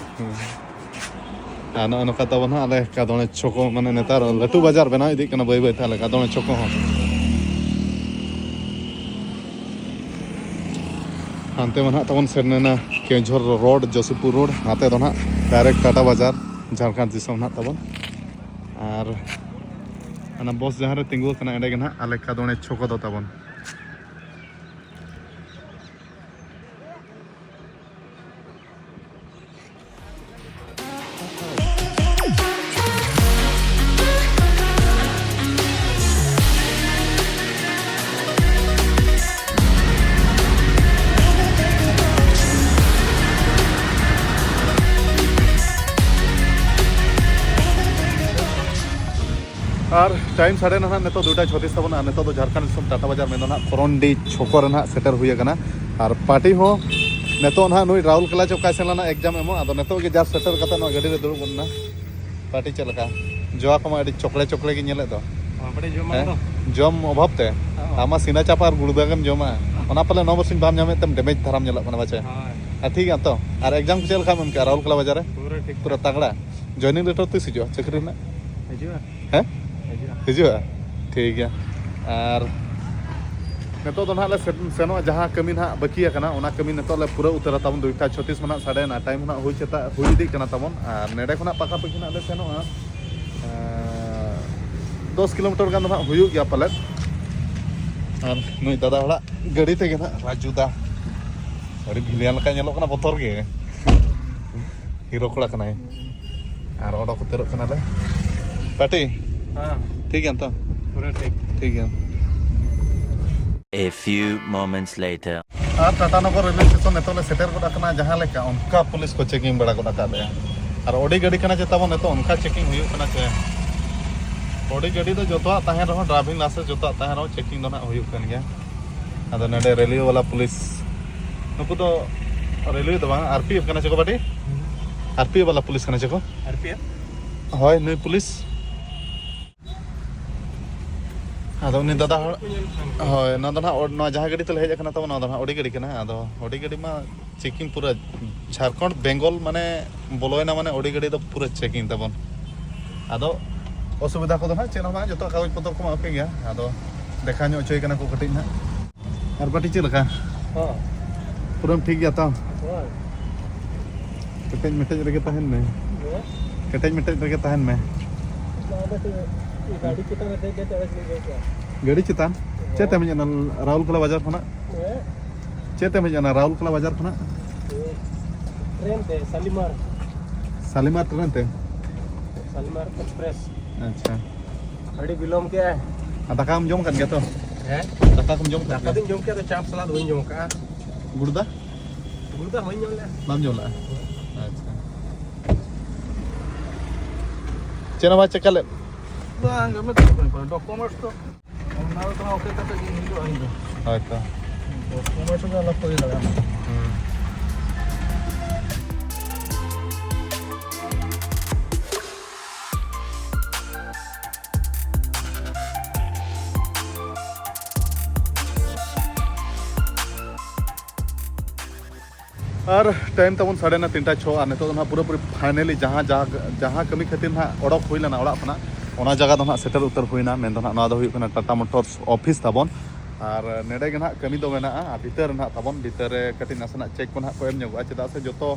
ᱟᱨ ᱱᱚᱜᱼᱚ ᱱᱚᱝᱠᱟ ᱛᱟᱵᱚᱱ ᱦᱟᱸᱜ ᱟᱞᱮ ᱠᱟᱫᱚᱬᱮ ᱪᱷᱚᱠᱚ, ᱢᱟᱱᱮ ᱱᱮᱛᱟᱨ ᱞᱟᱹᱴᱩ ᱵᱟᱡᱟᱨ ᱵᱮᱱᱟᱣ ᱤᱫᱤᱜ ᱠᱟᱱᱟ ᱵᱟᱹᱭ ᱵᱟᱹᱭ ᱛᱮ ᱟᱞᱮ ᱠᱟᱫᱚᱬᱮ ᱪᱷᱚᱠᱚ ᱦᱚᱸ᱾ ᱦᱟᱱᱛᱮ ᱢᱟ ᱱᱟᱦᱟᱜ ᱛᱟᱵᱚᱱ ᱥᱮᱱ ᱮᱱᱟ ᱠᱮᱣᱡᱷᱚᱨ ᱨᱳᱰ, ᱡᱚᱥᱤᱯᱩᱨ ᱨᱳᱰ, ᱱᱟᱛᱮ ᱫᱚ ᱱᱟᱦᱟᱜ ᱰᱟᱭᱨᱮᱠᱴ ᱴᱟᱴᱟ ᱵᱟᱡᱟᱨ, ᱡᱷᱟᱲᱠᱷᱚᱸᱰ ᱫᱤᱥᱚᱢ ᱱᱟᱦᱟᱜ ᱛᱟᱵᱚᱱ᱾ ᱟᱨ ᱚᱱᱟ ᱵᱚᱥ ᱡᱟᱦᱟᱸ ᱨᱮ ᱛᱤᱸᱜᱩ ᱟᱠᱟᱱᱟ, ᱚᱸᱰᱮ ᱜᱮ ᱱᱟᱦᱟᱜ ᱟᱞᱮ ᱠᱟᱫᱚᱬᱮ ᱪᱷᱚᱠᱚ ᱫᱚ ᱛᱟᱵᱚᱱ᱾ ᱟᱨ ᱴᱟᱭᱤᱢ ᱥᱟᱰᱮ ᱱᱟ ᱱᱟᱦᱟᱜ ᱱᱤᱛᱚᱜ ᱫᱩᱴᱟ ᱪᱷᱚᱛᱤᱥ ᱛᱟᱵᱚᱱ, ᱟᱨ ᱱᱤᱛᱚᱜ ᱫᱚ ᱡᱷᱟᱲᱠᱷᱚᱸᱰ ᱫᱤᱥᱚᱢ ᱴᱟᱴᱟ ᱵᱟᱡᱟᱨ ᱢᱮᱱᱫᱚ ᱱᱟᱦᱟᱜ ᱠᱚᱨᱚᱱᱰᱤ ᱪᱷᱚᱠᱚ ᱨᱮ ᱱᱟᱦᱟᱜ ᱥᱮᱴᱮᱨ ᱦᱩᱭ ᱟᱠᱟᱱᱟ᱾ ᱟᱨ ᱯᱟᱨᱴᱤ ᱦᱚᱸ ᱱᱤᱛᱚᱜ ᱱᱟᱦᱟᱜ ᱱᱩᱭ ᱨᱟᱦᱩᱞ ᱠᱮᱞᱟ ᱪᱮ ᱚᱠᱟᱭ ᱥᱮᱱ ᱞᱮᱱᱟ exam ᱮᱢᱚᱜ, ᱟᱫᱚ ᱱᱤᱛᱚᱜ ᱜᱮ just ᱥᱮᱴᱮᱨ ᱠᱟᱛᱮ ᱱᱚᱣᱟ ᱜᱟᱹᱰᱤ ᱨᱮ ᱫᱩᱲᱩᱵ ᱜᱚᱫ ᱮᱱᱟ᱾ ᱯᱟᱴᱤ ᱪᱮᱫ ᱞᱮᱠᱟ? ᱡᱚᱣᱟ ᱠᱚᱢᱟ ᱟᱹᱰᱤ ᱪᱚᱠᱞᱮ ᱪᱚᱠᱞᱮ ᱜᱮ ᱧᱮᱞᱮᱫ ᱫᱚ᱾ ᱦᱚᱸ, ᱵᱟᱹᱲᱤᱡ ᱡᱚᱢ ᱦᱮᱸ? ᱢᱟᱱᱮ ᱫᱚ᱾ ᱡᱚᱢ ᱚᱵᱷᱟᱵ ᱛᱮ? ᱦᱚᱸ᱾ ᱟᱢ ᱢᱟ ᱥᱤᱱᱟ ᱪᱟᱯ ᱟᱨ ᱜᱩᱲᱫᱟᱹ ᱜᱮᱢ ᱡᱚᱢᱟ᱾ ᱚᱱᱟ ᱯᱟᱞᱮ ᱱᱚᱣᱟ ᱵᱟᱨᱥᱤᱧ ᱵᱟᱢ ᱧᱟᱢᱮᱫ ᱛᱮᱢ damage ᱫᱷᱟᱨᱟᱢ ᱧᱮᱞᱚᱜ ᱠᱟᱱᱟ ᱯᱟᱪᱮ᱾ ᱦᱳᱭ᱾ ᱟᱨ ᱴᱷᱤᱠ ᱜᱮᱭᱟ ᱛᱚ? ᱟᱨ exam ᱠᱚ ᱪᱮᱫ ᱞᱮᱠᱟᱢ ᱮᱢ ᱠᱮᱜᱼᱟ ᱨᱟᱦᱩᱞ ᱠᱮᱞᱟ ᱵᱟᱡᱟᱨ ᱨᱮ? ᱯᱩᱨᱟᱹ ᱴᱷᱤᱠ ᱯᱩᱨᱟᱹ ᱴᱷᱟᱠ᱾ ᱛᱟᱜᱲᱟ? Joining letter ᱛᱤᱥ ᱦᱤᱡᱩᱜᱼᱟ ᱪᱟᱹᱠᱨᱤ ᱨᱮᱱᱟᱜ? ᱦᱤᱡᱩᱜᱼᱟ᱾ ᱦᱮᱸ? ᱦᱤᱡᱩᱜᱼᱟ᱾ ᱦᱤᱡᱩᱜᱼᱟ? ᱴᱷᱤᱠ ᱜᱮᱭᱟ᱾ ᱟᱨ ᱱᱤᱛᱚᱜ ᱫᱚ ᱱᱟᱦᱟᱜ ᱞᱮ ᱥᱮᱱ-, ᱥᱮᱱᱚᱜᱼᱟ, ᱡᱟᱦᱟᱸ ᱠᱟᱹᱢᱤ ᱱᱟᱦᱟᱜ ᱵᱟᱹᱠᱤ ᱟᱠᱟᱱᱟ, ᱚᱱᱟ ᱠᱟᱹᱢᱤ ᱱᱤᱛᱚᱜ ᱞᱮ ᱯᱩᱨᱟᱹᱣ ᱩᱛᱟᱹᱨᱟ ᱛᱟᱵᱚᱱ᱾ ᱫᱩᱭᱴᱟ ᱪᱷᱚᱛᱤᱥ ᱢᱟ ᱱᱟᱦᱟᱜ ᱥᱟᱰᱮᱭᱮᱱᱟ, time ᱦᱚᱸ ᱱᱟᱦᱟᱜ ᱦᱩᱭ ᱪᱮᱛᱟ-, ᱦᱩᱭ ᱤᱫᱤᱜ ᱠᱟᱱᱟ ᱛᱟᱵᱚᱱ᱾ ᱟᱨ ᱱᱮᱰᱮ ᱠᱷᱚᱱᱟᱜ ᱯᱟᱠᱟᱯᱟᱠᱤ ᱱᱟᱦᱟᱜ ᱞᱮ ᱥᱮᱱᱚᱜᱼᱟ, ᱮᱸ, ᱫᱚᱥ ᱠᱤᱞᱳᱢᱤᱴᱟᱨ ᱜᱟᱱ ᱫᱚ ᱱᱟᱦᱟᱜ ᱦᱩᱭᱩᱜ ᱜᱮᱭᱟ ᱯᱟᱞᱮᱫ᱾ ᱟᱨ ᱱᱩᱭ ᱫᱟᱫᱟ ᱦᱚᱲᱟᱜ ᱜᱟᱹᱰᱤ ᱛᱮᱜᱮ ᱱᱟᱦᱟᱜ ᱨᱟᱡᱩ ᱫᱟ, ᱟᱹᱰᱤ ᱵᱷᱤᱞᱤᱭᱟᱱ ᱞᱮᱠᱟ ᱧᱮᱞᱚᱜ ᱠᱟᱱᱟ, ᱵᱚᱛᱚᱨ ᱜᱮ᱾ ᱦᱤᱨᱳ ᱠᱚᱲᱟ ᱠᱟᱱᱟᱭ᱾ ᱟᱨ ᱚᱰᱚᱠ ᱩᱛᱟᱹᱨᱚᱜ ᱠᱟᱱᱟᱞᱮ᱾ ᱯᱟᱴᱤ? ᱦᱮᱸ᱾ ᱴᱷᱤᱠ ᱜᱮᱭᱟᱢ ᱛᱚ? ᱯᱩᱨᱟᱹ ᱴᱷᱤᱠ᱾ ᱴᱷᱤᱠ ᱜᱮᱭᱟᱢ᱾ A few moments later. R Tata Nagar railway station ᱱᱤᱛᱚᱜ ᱞᱮ ᱥᱮᱴᱮᱨ ᱜᱚᱫ ᱟᱠᱟᱱᱟ, ᱡᱟᱦᱟᱸ ᱞᱮᱠᱟ ᱚᱱᱠᱟ ᱯᱩᱞᱤᱥ ᱠᱚ checking ᱵᱟᱲᱟ ᱜᱚᱫ ᱟᱠᱟᱫ ᱞᱮᱭᱟ᱾ ᱟᱨ ᱚᱰᱤ ᱜᱟᱹᱰᱤ ᱠᱟᱱᱟ ᱪᱮ ᱛᱟᱵᱚᱱ, ᱱᱤᱛᱚᱜ ᱚᱱᱠᱟ checking ᱦᱩᱭᱩᱜ ᱠᱟᱱᱟ ᱪᱮ᱾ ᱚᱰᱤ ᱜᱟᱹᱰᱤ ᱫᱚ ᱡᱚᱛᱚᱣᱟᱜ ᱛᱟᱦᱮᱱ ᱨᱮᱦᱚᱸ, driving license ᱡᱚᱛᱚᱣᱟᱜ ᱛᱟᱦᱮᱱ ᱨᱮᱦᱚᱸ, checking ᱫᱚ ᱱᱟᱦᱟᱜ ᱦᱩᱭᱩᱜ ᱠᱟᱱ ᱜᱮᱭᱟ᱾ ᱟᱫᱚ ᱱᱚᱰᱮ ᱨᱮᱞᱣᱮ ᱵᱟᱞᱟ ᱯᱩᱞᱤᱥ, ᱱᱩᱠᱩ ᱫᱚ ᱨᱮᱞᱣᱮ ᱫᱚ ᱵᱟᱝ, ᱟᱨ ᱯᱤ ᱮᱯᱷ ᱠᱟᱱᱟ ᱪᱮ ᱠᱚ ᱯᱟᱴᱤ? ᱟᱨ ᱯᱤ ᱮᱯᱷ ᱵᱟᱞᱟ ᱯᱩᱞᱤᱥ ᱠᱟᱱᱟ ᱪᱮ ᱠᱚ? ᱟᱨ ᱯᱤ ᱮᱯᱷ? ᱦᱳᱭ, ᱱᱩᱭ ᱯᱩᱞᱤᱥ᱾ ᱟᱫᱚ ᱩᱱᱤ ᱫᱟᱫᱟ ᱦᱚᱲ, ᱦᱳᱭ, ᱱᱚᱣᱟ ᱫᱚ ᱱᱟᱦᱟᱜ ᱚᱰ-, ᱱᱚᱣᱟ ᱡᱟᱦᱟᱸ ᱜᱟᱹᱰᱤ ᱛᱮᱞᱮ ᱦᱮᱡ ᱟᱠᱟᱱᱟ ᱛᱟᱵᱚᱱ, ᱱᱚᱣᱟ ᱫᱚ ᱱᱟᱦᱟᱜ ᱚᱰᱤ ᱜᱟᱹᱰᱤ ᱠᱟᱱᱟ᱾ ᱟᱫᱚ ᱚᱰᱤ ᱜᱟᱹᱰᱤ ᱢᱟ checking ᱯᱩᱨᱟᱹ ᱡᱷᱟᱲᱠᱷᱚᱸᱰ, ᱵᱮᱝᱜᱚᱞ ᱢᱟᱱᱮ ᱵᱚᱞᱚᱭᱮᱱᱟ ᱢᱟᱱᱮ ᱚᱰᱤ ᱜᱟᱹᱰᱤ ᱫᱚ ᱯᱩᱨᱟᱹ checking ᱛᱟᱵᱚᱱ᱾ ᱟᱫᱚ ᱚᱥᱩᱵᱤᱫᱷᱟ ᱠᱚᱫᱚ ᱱᱟᱦᱟᱜ ᱪᱮᱫ ᱦᱚᱸ ᱵᱟᱝ, ᱡᱚᱛᱚ ᱠᱟᱜᱚᱡᱽ ᱯᱚᱛᱨᱚ ᱠᱚ ᱮᱢᱟ ᱯᱮ ᱜᱮᱭᱟ᱾ ᱟᱫᱚ ᱫᱮᱠᱷᱟ ᱧᱚᱜ ᱦᱚᱪᱚᱭ ᱠᱟᱱᱟ ᱠᱚ ᱠᱟᱹᱴᱤᱡ ᱱᱟᱦᱟᱜ᱾ ᱟᱨ ᱵᱟᱹᱴᱤ ᱪᱮᱫ ᱞᱮᱠᱟ? ᱦᱚᱸ᱾ ᱯᱩᱨᱟᱹᱢ ᱴᱷᱤᱠ ᱜᱮᱭᱟ ᱛᱚ? ᱦᱳᱭ᱾ ᱠᱮᱴᱮᱡ ᱢᱮᱴᱮᱡ ᱨᱮᱜᱮ ᱛᱟᱦᱮᱱ ᱢᱮ᱾ ᱦᱮᱸ? ᱠᱮᱴᱮᱡ ᱢᱮᱴᱮᱡ ᱨᱮᱜᱮ ᱛᱟᱦᱮᱱ ᱢᱮ᱾ ᱱᱚᱣᱟ ᱫᱚ ᱪᱮᱫ? ᱜᱟᱹᱰᱤ ᱪᱮᱛᱟᱱ ᱨᱮ ᱫᱮᱡ ᱠᱟᱛᱮ ᱟᱲᱟᱜ ᱞᱤᱧ ᱫᱮᱡ ᱠᱚᱜᱼᱟ᱾ ᱜᱟᱹᱰᱤ ᱪᱮᱛᱟᱱ? ᱪᱮᱫ ᱛᱮᱢ ᱦᱮᱡ ᱮᱱᱟ ᱨᱟᱦᱩᱞ ᱠᱮᱞᱟ ᱵᱟᱡᱟᱨ ᱠᱷᱚᱱᱟᱜ? ᱦᱮᱸ? ᱪᱮᱫ ᱛᱮᱢ ᱦᱮᱡ ᱮᱱᱟ ᱨᱟᱦᱩᱞ ᱠᱮᱞᱟ ᱵᱟᱡᱟᱨ ᱠᱷᱚᱱᱟᱜ? ᱴᱨᱮᱱ ᱛᱮ, ᱥᱟᱞᱤᱢᱟᱨ᱾ ᱥᱟᱞᱤᱢᱟᱨ ᱴᱨᱮᱱ ᱛᱮ? ᱥᱟᱞᱤᱢᱟᱨ ᱮᱠᱥᱯᱨᱮᱥ᱾ ᱟᱪᱪᱷᱟ᱾ ᱟᱹᱰᱤ ᱵᱤᱞᱚᱢ ᱠᱮᱜᱼᱟᱭ᱾ ᱟᱨ ᱫᱟᱠᱟᱢ ᱡᱚᱢ ᱠᱟᱫ ᱜᱮᱭᱟ ᱛᱚ? ᱦᱮᱸ? ᱫᱟᱠᱟ ᱠᱚᱢ ᱡᱚᱢ ᱠᱟᱫ ᱫᱟᱠᱟ ᱜᱮᱭᱟ? ᱫᱚᱧ ᱡᱚᱢ ᱠᱮᱜᱼᱟ, ᱟᱫᱚ ᱪᱟᱯ ᱥᱟᱞᱟᱫ ᱵᱟᱹᱧ ᱡᱚᱢ ᱠᱟᱜᱼᱟ᱾ ᱜᱩᱲᱫᱟ? ᱜᱩᱲᱫᱟ ᱦᱚᱸᱧ ᱡᱚᱢ ᱞᱮᱜᱼᱟ᱾ ᱵᱟᱢ ᱡᱚᱢ ᱞᱮᱜᱼᱟ? ᱟᱪᱪᱷᱟ᱾ ᱪᱮᱫ ᱦᱚᱸ ᱵᱟᱭ ᱪᱮᱠᱟ ᱞᱮᱫ? ᱵᱟᱝ, ᱜᱮ ᱢᱮᱛᱟᱢ ᱠᱟᱱᱟ, ᱰᱚᱠᱩᱢᱮᱱᱴᱥ ᱠᱚ᱾ ᱚᱱᱟ ᱫᱚ ᱛᱟᱦᱚᱞᱮ ᱚᱯᱮ ᱠᱟᱛᱮ ᱜᱮ ᱦᱤᱡᱩᱜᱼᱟ, ᱤᱧ ᱫᱚ᱾ ᱦᱳᱭ ᱛᱚ᱾ ᱰᱚᱠᱩᱢᱮᱱᱴᱥ ᱫᱚ ᱟᱞᱚ ᱠᱚ ᱤᱭᱟᱹ ᱫᱟᱲᱮᱭᱟᱜᱼᱟ᱾ ᱦᱩᱸ᱾ ᱟᱨ time ᱛᱟᱵᱚᱱ ᱥᱟᱰᱮᱱᱟ ᱛᱤᱱᱴᱟ ᱪᱷᱚ, ᱟᱨ ᱱᱤᱛᱚᱜ ᱫᱚ ᱱᱟᱦᱟᱜ ᱯᱩᱨᱟᱹᱯᱩᱨᱤ finally ᱡᱟᱦᱟᱸ ᱡᱟᱦᱟᱸ ᱡᱟᱦᱟᱸ ᱠᱟᱹᱢᱤ ᱠᱷᱟᱹᱛᱤᱨ ᱱᱟᱦᱟᱜ ᱚᱰᱚᱠ ᱦᱩᱭ ᱞᱮᱱᱟ ᱚᱲᱟᱜ ᱠᱷᱚᱱᱟᱜ, ᱚᱱᱟ ᱡᱟᱭᱜᱟ ᱫᱚ ᱱᱟᱦᱟᱜ ᱥᱮᱴᱮᱨ ᱩᱛᱟᱹᱨ ᱦᱩᱭᱱᱟ᱾ ᱢᱮᱱᱫᱚ ᱱᱟᱦᱟᱜ ᱱᱚᱣᱟ ᱫᱚ ᱦᱩᱭᱩᱜ ᱠᱟᱱᱟ ᱴᱟᱴᱟ ᱢᱳᱴᱚᱨᱥ ᱚᱯᱷᱤᱥ ᱛᱟᱵᱚᱱ᱾ ᱟᱨ ᱱᱮᱰᱮ ᱜᱮ ᱱᱟᱦᱟᱜ ᱠᱟᱹᱢᱤ ᱫᱚ ᱢᱮᱱᱟᱜᱼᱟ, ᱟᱨ ᱵᱷᱤᱛᱟᱹᱨ ᱨᱮ ᱱᱟᱦᱟᱜ ᱛᱟᱵᱚᱱ, ᱵᱷᱤᱛᱟᱹᱨ ᱨᱮ ᱠᱟᱹᱴᱤᱡ ᱱᱟᱥᱮᱱᱟᱜ ᱪᱮᱠ ᱠᱚ ᱱᱟᱦᱟᱜ ᱠᱚ ᱮᱢ ᱧᱚᱜᱚᱜᱼᱟ, ᱪᱮᱫᱟᱜ ᱥᱮ ᱡᱚᱛᱚ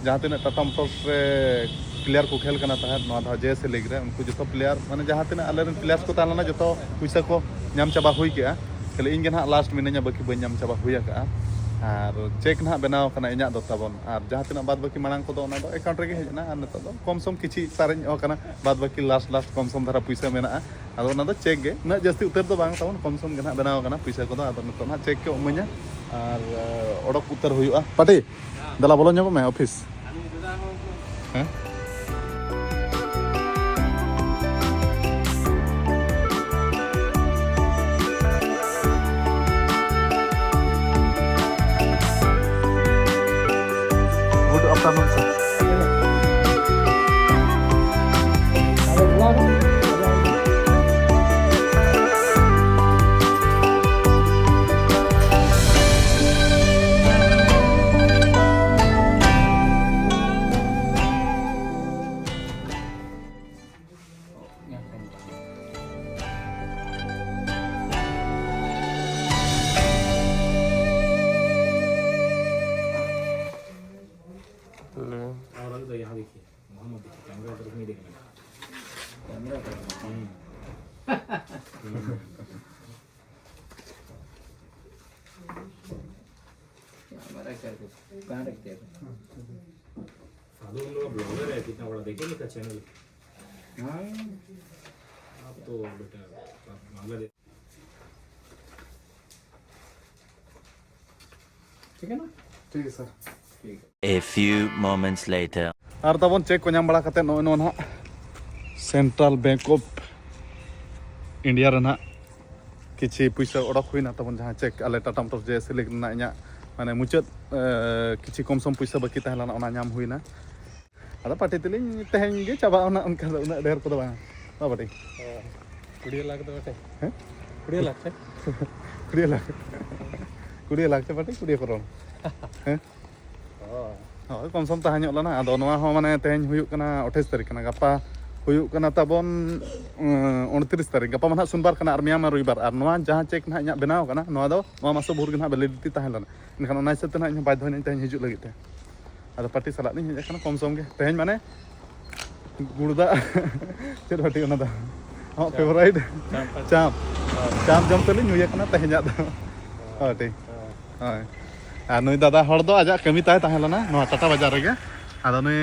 ᱡᱟᱦᱟᱸ ᱛᱤᱱᱟᱹᱜ ᱴᱟᱴᱟ ᱢᱳᱴᱚᱨᱥ ᱨᱮ ᱯᱞᱮᱭᱟᱨ ᱠᱚ ᱠᱷᱮᱞ ᱠᱟᱱᱟ ᱛᱟᱦᱮᱸᱫ ᱱᱚᱣᱟ ᱫᱷᱟᱣ ᱡᱮ ᱮᱥ ᱮ ᱞᱤᱜᱽ ᱨᱮ, ᱩᱱᱠᱩ ᱡᱚᱛᱚ ᱯᱞᱮᱭᱟᱨ, ᱢᱟᱱᱮ ᱡᱟᱦᱟᱸ ᱛᱤᱱᱟᱹᱜ ᱟᱞᱮᱨᱮᱱ ᱯᱞᱮᱭᱟᱨᱥ ᱠᱚ ᱛᱟᱦᱮᱸ ᱞᱮᱱᱟ, ᱡᱚᱛᱚ ᱯᱩᱭᱥᱟᱹ ᱠᱚ ᱧᱟᱢ ᱪᱟᱵᱟ ᱦᱩᱭ ᱠᱮᱜᱼᱟ᱾ ᱠᱷᱟᱹᱞᱤ ᱤᱧ ᱜᱮ ᱱᱟᱦᱟᱜ ᱞᱟᱥᱴ ᱢᱤᱱᱟᱹᱧᱟ, ᱵᱟᱹᱠᱤ ᱵᱟᱹᱧ ᱧᱟᱢ ᱪᱟᱵᱟ ᱦᱩᱭ ᱟᱠᱟᱜᱼᱟ᱾ ᱟᱨ ᱪᱮᱠ ᱱᱟᱦᱟᱜ ᱵᱮᱱᱟᱣ ᱟᱠᱟᱱᱟ ᱤᱧᱟᱹᱜ ᱫᱚ ᱛᱟᱵᱚᱱ, ᱟᱨ ᱡᱟᱦᱟᱸ ᱛᱤᱱᱟᱹᱜ ᱵᱟᱫ ᱵᱟᱹᱠᱤ ᱢᱟᱲᱟᱝ ᱠᱚᱫᱚ ᱚᱱᱟ ᱫᱚ ᱮᱠᱟᱣᱩᱱᱴ ᱨᱮᱜᱮ ᱦᱮᱡ ᱮᱱᱟ, ᱟᱨ ᱱᱤᱛᱚᱜ ᱫᱚ ᱠᱚᱢ ᱥᱚᱢ ᱠᱤᱪᱷᱤ ᱥᱟᱨᱮᱡ ᱧᱚᱜ ᱟᱠᱟᱱᱟ, ᱵᱟᱫ ᱵᱟᱹᱠᱤ ᱞᱟᱥᱴ ᱞᱟᱥᱴ ᱠᱚᱢ ᱥᱚᱢ ᱫᱷᱟᱨᱟ ᱯᱩᱭᱥᱟᱹ ᱢᱮᱱᱟᱜᱼᱟ᱾ ᱟᱫᱚ ᱚᱱᱟ ᱫᱚ ᱪᱮᱠ ᱜᱮ, ᱩᱱᱟᱹᱜ ᱡᱟᱹᱥᱛᱤ ᱩᱛᱟᱹᱨ ᱫᱚ ᱵᱟᱝ ᱛᱟᱵᱚᱱ, ᱠᱚᱢ ᱥᱚᱢ ᱜᱮ ᱱᱟᱦᱟᱜ ᱵᱮᱱᱟᱣ ᱟᱠᱟᱱᱟ ᱯᱩᱭᱥᱟᱹ ᱠᱚᱫᱚ᱾ ᱟᱫᱚ ᱱᱤᱛᱚᱜ ᱱᱟᱦᱟᱜ ᱪᱮᱠ ᱠᱚ ᱤᱢᱟᱹᱧᱟ ᱟᱨ ᱚᱰᱚᱠ ᱩᱛᱟᱹᱨ ᱦᱩᱭᱩᱜᱼᱟ᱾ ᱯᱟᱴᱤ, ᱫᱮᱞᱟ ᱵᱚᱞᱚ ᱧᱚᱜᱚᱜ ᱢᱮ ᱚᱯᱷᱤᱥ᱾ ᱦᱮᱸ? Good afternoon, sir. और अभी तो यहाँ देखिए, वहाँ मत देखिए, कैमरा तरफ नहीं देखना। कैमरा तरफ। हम्म। हम्म। हमारा क्या कुछ कहाँ रखते हैं? फादू, हम लोग ब्लॉगर है, कितना बड़ा, देखिए इसका चैनल। हाँ। आप तो बेटा, आप बांग्लादेश। ठीक है ना? ठीक है सर। ठीक है। A few moments later. ᱟᱨ ᱛᱟᱵᱚᱱ ᱪᱮᱠ ᱠᱚ ᱧᱟᱢ ᱵᱟᱲᱟ ᱠᱟᱛᱮ ᱱᱚᱜᱼᱚᱭ ᱱᱚᱣᱟ ᱱᱟᱦᱟᱜ ᱥᱮᱱᱴᱨᱟᱞ ᱵᱮᱝᱠ ᱚᱯᱷ ᱤᱱᱰᱤᱭᱟ ᱨᱮ ᱱᱟᱦᱟᱜ ᱠᱤᱪᱷᱤ ᱯᱩᱭᱥᱟᱹ ᱚᱰᱚᱠ ᱦᱩᱭᱱᱟ ᱛᱟᱵᱚᱱ, ᱡᱟᱦᱟᱸ ᱪᱮᱠ ᱟᱞᱮ ᱴᱟᱴᱟ ᱢᱳᱴᱚᱨᱥ ᱡᱮ ᱮᱥ ᱮ ᱞᱤᱜᱽ ᱨᱮᱱᱟᱜ ᱤᱧᱟᱹᱜ ᱢᱟᱱᱮ ᱢᱩᱪᱟᱹᱫ, ᱮ, ᱠᱤᱪᱷᱤ ᱠᱚᱢ ᱥᱚᱢ ᱯᱩᱭᱥᱟᱹ ᱵᱟᱹᱠᱤ ᱛᱟᱦᱮᱸ ᱞᱮᱱᱟ, ᱚᱱᱟ ᱧᱟᱢ ᱦᱩᱭᱱᱟ᱾ ᱟᱫᱚ ᱯᱟᱴᱤ ᱛᱮᱞᱤᱧ ᱛᱮᱦᱮᱧ ᱜᱮ ᱪᱟᱵᱟᱜᱼᱟ ᱚᱱᱟ, ᱚᱱᱠᱟ ᱫᱚ ᱩᱱᱟᱹᱜ ᱰᱷᱮᱨ ᱠᱚᱫᱚ ᱵᱟᱝ᱾ ᱵᱟ ᱯᱟᱴᱤ? ᱦᱮᱸ᱾ ᱠᱩᱲᱤ ᱞᱟᱠᱷ ᱫᱚ ᱯᱟᱴᱤ? ᱦᱮᱸ? ᱠᱩᱲᱤ ᱞᱟᱠᱷ ᱥᱮ? ᱠᱩᱲᱤ ᱞᱟᱠᱷ᱾ ᱠᱩᱲᱤ ᱞᱟᱠᱷ ᱪᱮ ᱯᱟᱴᱤ? ᱠᱩᱲᱤ ᱠᱚᱨᱳᱲ᱾ ᱦᱮᱸ? ᱦᱳᱭ, ᱠᱚᱢ ᱥᱚᱢ ᱛᱟᱦᱮᱸ ᱧᱚᱜ ᱞᱮᱱᱟ᱾ ᱟᱫᱚ ᱱᱚᱣᱟ ᱦᱚᱸ ᱢᱟᱱᱮ ᱛᱮᱦᱮᱧ ᱦᱩᱭᱩᱜ ᱠᱟᱱᱟ ᱟᱴᱷᱟᱤᱥ ᱛᱟᱹᱨᱤᱠᱷ ᱠᱟᱱᱟ, ᱜᱟᱯᱟ ᱦᱩᱭᱩᱜ ᱠᱟᱱᱟ ᱛᱟᱵᱚᱱ ᱩᱸ, ᱩᱱᱛᱨᱤᱥ ᱛᱟᱹᱨᱤᱠᱷ, ᱜᱟᱯᱟ ᱢᱟ ᱱᱟᱦᱟᱜ ᱥᱳᱢᱵᱟᱨ ᱠᱟᱱᱟ ᱟᱨ ᱢᱮᱭᱟᱝ ᱢᱟ ᱨᱚᱵᱤᱵᱟᱨ᱾ ᱟᱨ ᱱᱚᱣᱟ ᱡᱟᱦᱟᱸ ᱪᱮᱠ ᱱᱟᱦᱟᱜ ᱤᱧᱟᱹᱜ ᱵᱮᱱᱟᱣ ᱠᱟᱱᱟ, ᱱᱚᱣᱟ ᱫᱚ ᱱᱚᱣᱟ ᱢᱟᱥᱚ ᱵᱷᱳᱨ ᱜᱮ ᱱᱟᱦᱟᱜ ᱵᱷᱮᱞᱤᱰᱤᱴᱤ ᱛᱟᱦᱮᱸ ᱞᱮᱱᱟ᱾ ᱮᱱᱠᱷᱟᱱ ᱚᱱᱟ ᱦᱤᱥᱟᱹᱵ ᱛᱮ ᱱᱟᱦᱟᱜ ᱤᱧ ᱦᱚᱸ ᱵᱟᱫᱽᱫᱷᱚ ᱮᱱᱟᱹᱧ ᱛᱮᱦᱮᱧ ᱦᱤᱡᱩᱜ ᱞᱟᱹᱜᱤᱫ ᱛᱮ᱾ ᱟᱫᱚ ᱯᱟᱴᱤ ᱥᱟᱞᱟᱜ ᱞᱤᱧ ᱦᱮᱡ ᱟᱠᱟᱱᱟ ᱠᱚᱢ ᱥᱚᱢ ᱜᱮ᱾ ᱛᱮᱦᱮᱧ ᱢᱟᱱᱮ ᱜᱩᱲᱫᱟᱜ ᱪᱮᱫ ᱯᱟᱴᱤ ᱚᱱᱟ ᱫᱚ? ᱟᱢᱟᱜ ᱪᱟᱢᱯ᱾ ᱯᱷᱮᱵᱟᱨᱟᱭᱤᱴ? ᱪᱟᱢᱯ ᱯᱟᱴᱤ᱾ ᱪᱟᱢᱯ᱾ ᱦᱳᱭ᱾ ᱪᱟᱢᱯ ᱡᱚᱢ ᱛᱮᱞᱤᱧ ᱧᱩᱭ ᱠᱟᱱᱟ ᱛᱮᱦᱮᱧᱟᱜ ᱫᱚ᱾ ᱦᱳᱭ᱾ ᱯᱟᱴᱤ᱾ ᱦᱳᱭ᱾ ᱦᱳᱭ᱾ ᱟᱨ ᱱᱩᱭ ᱫᱟᱫᱟ ᱦᱚᱲ ᱫᱚ ᱟᱡᱟᱜ ᱠᱟᱹᱢᱤ ᱛᱟᱭ ᱛᱟᱦᱮᱸ ᱞᱮᱱᱟ ᱱᱚᱣᱟ ᱴᱟᱴᱟ ᱵᱟᱡᱟᱨ ᱨᱮᱜᱮ᱾ ᱟᱫᱚ ᱱᱩᱭ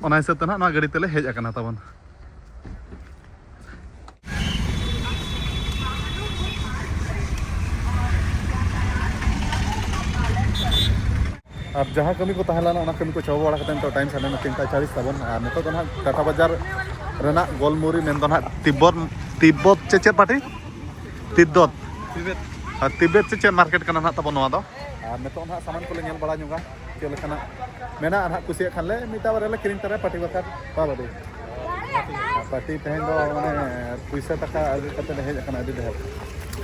ᱚᱱᱟ ᱦᱤᱥᱟᱹᱵ ᱛᱮ ᱱᱟᱦᱟᱜ ᱱᱚᱣᱟ ᱜᱟᱹᱰᱤ ᱛᱮᱞᱮ ᱦᱮᱡ ᱟᱠᱟᱱᱟ ᱛᱟᱵᱚᱱ᱾ ᱟᱨ ᱡᱟᱦᱟᱸ ᱠᱟᱹᱢᱤ ᱠᱚ ᱛᱟᱦᱮᱸ ᱞᱮᱱᱟ, ᱚᱱᱟ ᱠᱟᱹᱢᱤ ᱠᱚ ᱪᱟᱵᱟ ᱵᱟᱲᱟ ᱠᱟᱛᱮ ᱱᱤᱛᱚᱜ ᱴᱟᱭᱤᱢ ᱥᱟᱰᱮ ᱮᱱᱟ ᱛᱤᱱᱴᱟ ᱪᱟᱞᱤᱥ ᱛᱟᱵᱚᱱ᱾ ᱟᱨ ᱱᱤᱛᱚᱜ ᱫᱚ ᱱᱟᱦᱟᱜ ᱴᱟᱴᱟ ᱵᱟᱡᱟᱨ ᱨᱮᱱᱟᱜ ᱜᱳᱞᱢᱩᱨᱤ ᱢᱮᱱᱫᱚ ᱱᱟᱦᱟᱜ ᱛᱤᱵᱵᱚᱛ, ᱛᱤᱵᱵᱚᱛ ᱪᱮ ᱪᱮᱫ ᱯᱟᱴᱤ? ᱛᱤᱵᱵᱚᱛ᱾ ᱛᱤᱵᱮᱛ᱾ ᱟᱨ ᱛᱤᱵᱮᱛ ᱪᱮ ᱪᱮᱫ ᱢᱟᱨᱠᱮᱴ ᱠᱟᱱᱟ ᱱᱟᱦᱟᱜ ᱛᱟᱵᱚᱱ ᱱᱚᱣᱟ ᱫᱚ? ᱟᱨ ᱱᱤᱛᱚᱜ ᱱᱟᱦᱟᱜ ᱥᱟᱢᱟᱱ ᱠᱚᱞᱮ ᱧᱮᱞ ᱵᱟᱲᱟ ᱧᱚᱜᱟ, ᱪᱮᱫ ᱞᱮᱠᱟᱱᱟᱜ ᱢᱮᱱᱟᱜᱼᱟ ᱱᱟᱦᱟᱜ, ᱠᱩᱥᱤᱭᱟᱜ ᱠᱷᱟᱱ ᱞᱮ ᱢᱤᱫᱴᱟᱝ ᱵᱟᱨᱭᱟ ᱞᱮ ᱠᱤᱨᱤᱧ ᱛᱚᱨᱟᱭᱟ ᱯᱟᱴᱤ ᱵᱟᱠᱷᱨᱟ᱾ ᱵᱟ ᱵᱟᱹᱴᱤ᱾ ᱟᱨ ᱯᱟᱴᱤ ᱛᱮᱦᱮᱧ ᱫᱚ ᱢᱟᱱᱮ ᱯᱩᱭᱥᱟᱹ ᱴᱟᱠᱟ ᱟᱹᱜᱩ ᱠᱟᱛᱮ ᱞᱮ ᱦᱮᱡ ᱟᱠᱟᱱᱟ ᱟᱹᱰᱤ ᱰᱷᱮᱨ᱾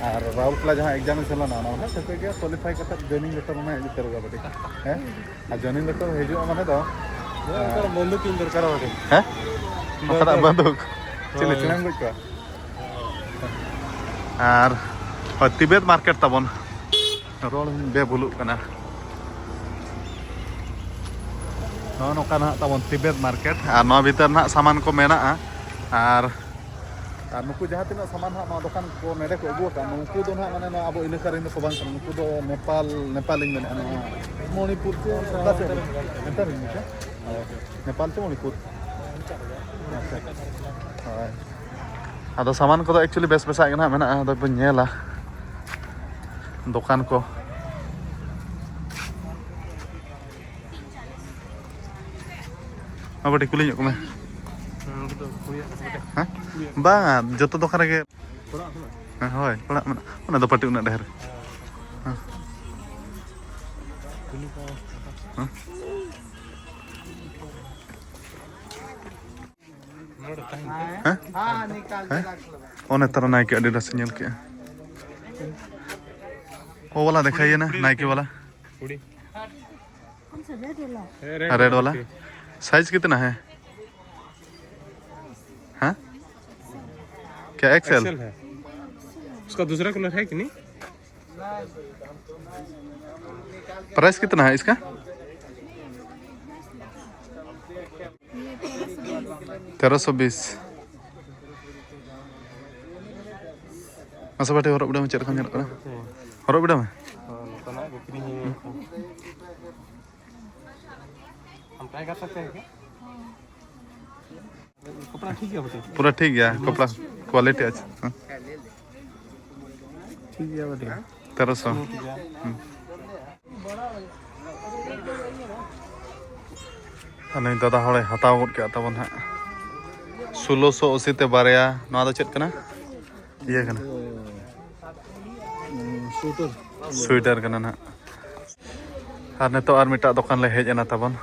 ᱟᱨ ᱨᱟᱦᱩᱞ ᱠᱟᱞᱟ ᱡᱟᱦᱟᱸ ᱮᱠᱡᱟᱢ ᱮ ᱥᱮᱱ ᱞᱮᱱᱟ, ᱚᱱᱟ ᱦᱚᱸ ᱴᱷᱟᱹᱣᱠᱟᱹ ᱜᱮᱭᱟ, ᱠᱳᱣᱟᱞᱤᱯᱷᱟᱭ ᱠᱟᱛᱮ ᱡᱚᱭᱱᱤᱝ ᱞᱮᱴᱟᱨ ᱚᱱᱟ ᱦᱮᱡ ᱩᱛᱟᱹᱨᱚᱜᱼᱟ ᱯᱟᱴᱤ᱾ ᱦᱮᱸ? ᱟᱨ ᱡᱚᱭᱱᱤᱝ ᱞᱮᱴᱟᱨ ᱦᱤᱡᱩᱜᱼᱟ ᱢᱟᱱᱮ ᱫᱚ, ᱚᱱᱠᱟ ᱵᱚᱱᱫᱩᱠ ᱤᱧ ᱫᱚᱨᱠᱟᱨᱟ ᱯᱟᱴᱤ᱾ ᱦᱮᱸ? ᱚᱠᱟᱴᱟᱜ ᱵᱚᱱᱫᱩᱠ? ᱪᱤᱞᱤ ᱦᱳᱭ᱾ ᱪᱮᱬᱮᱢ ᱜᱚᱡ ᱠᱚᱣᱟ? ᱟᱨ ᱦᱳᱭ, ᱛᱤᱵᱮᱛ ᱢᱟᱨᱠᱮᱴ ᱛᱟᱵᱚᱱ᱾ ᱨᱚᱲ ᱵᱮᱵᱷᱩᱞᱩᱜ ᱠᱟᱱᱟ᱾ ᱱᱚᱜᱼᱚ ᱱᱚᱝᱠᱟ ᱱᱟᱦᱟᱜ ᱛᱟᱵᱚᱱ ᱛᱤᱵᱮᱛ ᱢᱟᱨᱠᱮᱴ, ᱟᱨ ᱱᱚᱣᱟ ᱵᱷᱤᱛᱟᱹᱨ ᱱᱟᱦᱟᱜ ᱥᱟᱢᱟᱱ ᱠᱚ ᱢᱮᱱᱟᱜᱼᱟ᱾ ᱟᱨ, ᱟᱨ ᱱᱩᱠᱩ ᱡᱟᱦᱟᱸ ᱛᱤᱱᱟᱹᱜ ᱥᱟᱢᱟᱱ ᱱᱟᱦᱟᱜ ᱱᱚᱣᱟ ᱫᱚᱠᱟᱱ ᱠᱚ ᱱᱚᱰᱮ ᱠᱚ ᱟᱹᱜᱩ ᱟᱠᱟᱫ, ᱱᱩᱠᱩ ᱫᱚ ᱱᱟᱦᱟᱜ ᱢᱟᱱᱮ ᱱᱚᱣᱟ ᱟᱵᱚ ᱮᱞᱟᱠᱟ ᱨᱮᱱ ᱫᱚᱠᱚ ᱵᱟᱝ ᱠᱟᱱᱟ, ᱱᱩᱠᱩ ᱫᱚ ᱱᱮᱯᱟᱞ, ᱱᱮᱯᱟᱞᱤᱧ ᱢᱮᱱᱮᱫᱼᱟ, ᱱᱚᱣᱟ ᱢᱚᱱᱤᱯᱩᱨ ᱪᱮ ᱚᱠᱟ ᱥᱮᱫ ᱨᱮᱱ? ᱱᱮᱯᱟᱞ ᱨᱮᱱ ᱜᱮ ᱥᱮ? ᱱᱮᱯᱟᱞ ᱪᱮ ᱢᱚᱱᱤᱯᱩᱨ? ᱟᱪᱪᱷᱟ᱾ ᱦᱳᱭ᱾ ᱟᱫᱚ ᱥᱟᱢᱟᱱ ᱠᱚᱫᱚ actually ᱵᱮᱥ ᱵᱮᱥᱟᱜ ᱜᱮ ᱱᱟᱦᱟᱜ ᱢᱮᱱᱟᱜᱼᱟ, ᱟᱫᱚ ᱵᱚᱱ ᱧᱮᱞᱟ ᱫᱚᱠᱟᱱ ᱠᱚ᱾ ᱢᱟ ᱵᱟᱹᱴᱤ ᱠᱩᱞᱤ ᱧᱚᱜ ᱠᱚᱢᱮ᱾ ᱦᱮᱸ? ᱵᱟᱝᱟ, ᱡᱚᱛᱚ ᱫᱚᱠᱟᱱ ᱨᱮᱜᱮ᱾ ᱦᱮᱸ, ᱦᱳᱭ, ᱚᱲᱟᱜ ᱢᱮᱱᱟᱜᱼᱟ᱾ ᱚᱱᱟ ᱫᱚ ᱯᱟᱹᱴᱤ ᱩᱱᱟᱹᱜ ᱰᱷᱮᱨ᱾ ᱦᱮᱸ᱾ ᱦᱮᱸ? ᱦᱮᱸ? ᱦᱮᱸ? ᱚ, ᱱᱮᱛᱟᱨ ᱱᱟᱭᱠᱮ ᱟᱹᱰᱤ ᱰᱷᱮᱨ ᱧᱮᱞ ᱠᱮᱜᱼᱟ᱾ ᱳ ᱵᱟᱞᱟ ᱫᱮᱠᱷᱟᱭᱮ ᱱᱟ, ᱱᱟᱭᱠᱮ ᱵᱟᱞᱟ᱾ ᱠᱩᱲᱤ᱾ रेड वाला। साइज कितना है? हाँ, क्या एक्सएल? एक्सएल है। उसका दूसरा कलर है कि नहीं? प्राइस कितना है इसका? तेरह सौ बीस। ᱢᱟᱥᱮ ᱵᱟᱴᱤ ᱦᱚᱨᱚᱜ ᱵᱤᱰᱟᱹᱣ ᱢᱮ, ᱪᱮᱫ ᱞᱮᱠᱟ ᱧᱮᱞᱚᱜ ᱠᱟᱱᱟ? ᱦᱚᱨᱚᱜ ᱵᱤᱰᱟᱹᱣ ᱢᱮ᱾ हम ट्राई कर सकते हैं क्या? कपड़ा ठीक है बेटे। पूरा ठीक गया, कपड़ा क्वालिटी अच्छा। हाँ। ठीक है बेटे। तेरह सौ। ᱦᱩᱸ᱾ ᱟᱨ ᱱᱩᱭ ᱫᱟᱫᱟ ᱦᱚᱲᱮ ᱦᱟᱛᱟᱣ ᱜᱚᱫ ᱠᱮᱫ ᱛᱟᱵᱚᱱ ᱦᱟᱸᱜ ᱥᱳᱞᱳᱥᱚ ᱟᱥᱤ ᱛᱮ ᱵᱟᱨᱭᱟ᱾ ᱱᱚᱣᱟ ᱫᱚ ᱪᱮᱫ ᱠᱟᱱᱟ? ᱤᱭᱟᱹ ᱠᱟᱱᱟ, ᱥᱩᱭᱮᱴᱟᱨ᱾ ᱥᱩᱭᱮᱴᱟᱨ ᱠᱟᱱᱟ ᱱᱟᱦᱟᱜ᱾ ᱟᱨ ᱱᱤᱛᱚᱜ ᱟᱨ ᱢᱤᱫᱴᱟᱜ ᱫᱚᱠᱟᱱ ᱞᱮ ᱦᱮᱡ ᱮᱱᱟ ᱛᱟᱵᱚᱱ᱾